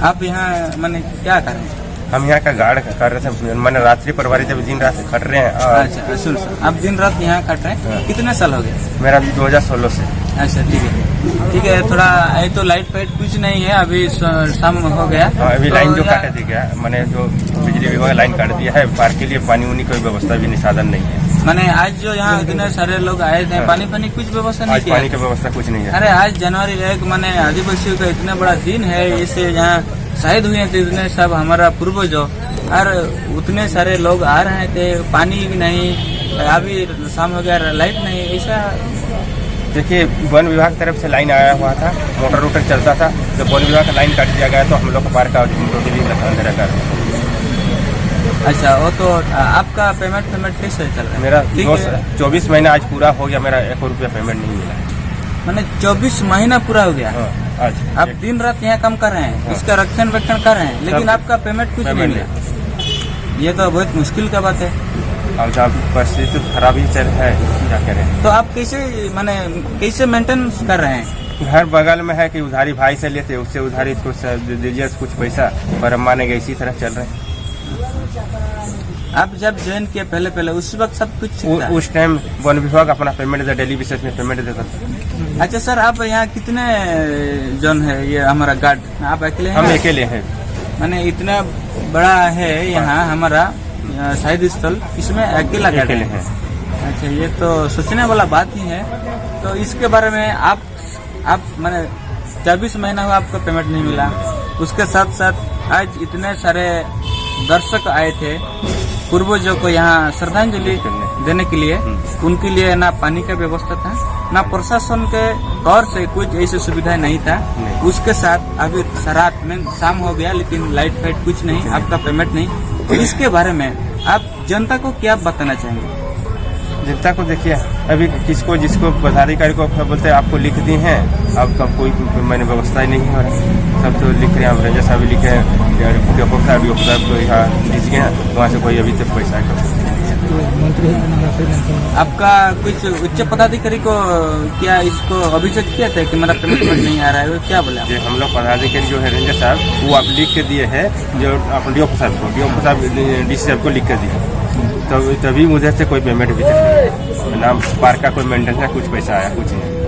आप यहाँ, माने, क्या कर रहे हैं? हम यहाँ का गार्ड कर रहे थे, माने रात्रि प्रभारी जब दिन रात खट रहे हैं। और अच्छा, सुन, सुन, आप दिन रात यहाँ खट रहे हैं, हाँ। कितने साल हो गए? मेरा अभी दो हज़ार सोलह से। अच्छा, ठीक है, ठीक है। थोड़ा ये तो लाइट फाइट कुछ नहीं है, अभी स-, शाम हो गया। हाँ, अभी तो लाइन जो यहाँ काट दिया गया, माने जो बिजली विभाग लाइन काट दिया है, पार्क के लिए पानी उनी कोई व्यवस्था भी नहीं, साधन नहीं है। माने आज जो यहाँ इतने सारे लोग आए थे, हाँ। पानी फानी कुछ व्यवस्था नहीं आज किया? पानी की व्यवस्था कुछ नहीं है। अरे, आज जनवरी एक, माने आदिवासियों का इतना बड़ा दिन है, इसे यहाँ शहीद हुए थे इतने सब हमारा पूर्वजों, और उतने सारे लोग आ रहे थे, पानी भी नहीं, अभी शाम हो गया, लाइट नहीं, ऐसा। देखिए, वन विभाग तरफ से लाइन आया हुआ था, मोटर वोटर चलता था, जब वन विभाग का लाइन काट दिया गया तो हम लोग का पार्क का टोटली अंधेरा कर। अच्छा, वो तो, आ, आपका पेमेंट पेमेंट कैसे चल रहा है? मेरा ठीक दो है। चौबीस महीना आज पूरा हो गया, मेरा एक रुपया पेमेंट नहीं मिला। माने चौबीस महीना पूरा हो गया? हाँ, आज। आप एक दिन रात यहाँ काम कर रहे हैं, हाँ। इसका रक्षण वेक्षण कर रहे हैं, लेकिन सब आपका पेमेंट कुछ नहीं पेमेंट मिला। नहीं। ये तो बहुत मुश्किल का बात है। अब जहाँ परिस्थिति खराब ही चल है, क्या करें। तो आप कैसे, माने, कैसे मेंटेन कर रहे हैं? घर बगल में है कि उधारी भाई से लेते, उससे उधारी कुछ दे दीजिए कुछ पैसा, पर हम मानेंगे, इसी तरह चल रहे हैं। आप जब ज्वाइन किए पहले पहले, उस वक्त सब कुछ ठीक था? उस टाइम वन विभाग अपना पेमेंट दे, डेली बेसिस में पेमेंट देता था। अच्छा सर, आप यहाँ कितने जन है ये हमारा गार्ड? आप अकेले हैं? हम अकेले हैं। माने इतना बड़ा है यहाँ हमारा, अ, शहीद स्थल, इसमें अकेला गार्ड अकेले है। हैं। अच्छा, ये तो सोचने वाला बात ही है। तो इसके बारे में आप, आप माने चौबीस महीना हुआ आपको पेमेंट नहीं मिला, उसके साथ साथ आज इतने सारे दर्शक आए थे पूर्वजों को यहाँ श्रद्धांजलि देने के लिए। उनके लिए ना पानी का व्यवस्था था, ना प्रशासन के तौर से कुछ ऐसी सुविधा नहीं था। नहीं। उसके साथ अभी रात में शाम हो गया, लेकिन लाइट फाइट कुछ नहीं, आपका पेमेंट नहीं। तो इसके बारे में आप जनता को क्या बताना चाहेंगे? जनता को देखिए, अभी किसको जिसको पदाधिकारी को बोलते हैं, "आपको लिख दी हैं, आपका कोई मैंने व्यवस्था ही नहीं है।" सब तो लिख रहे हैं, आप रेंजर साहब भी लिखे हैं, डीओ साहब, डीओ साहब तो यहाँ डीसी हैं, वहाँ से कोई अभी तक पैसा है। आपका कुछ उच्च पदाधिकारी को क्या इसको अभिযোग किया था कि मेरा पेमेंट नहीं आ रहा है, वो क्या बोला? जी, हम लोग पदाधिकारी जो है रेंजर साहब, वो आप लिख के दिए हैं, जो आप डीओ साहब को, डीओ साहब डीसी साहब को लिख के दिए, तब तभी मुझे से कोई पेमेंट भी नहीं। ना पार्क का कोई मेंटेनेंस का कुछ पैसा आया, कुछ नहीं।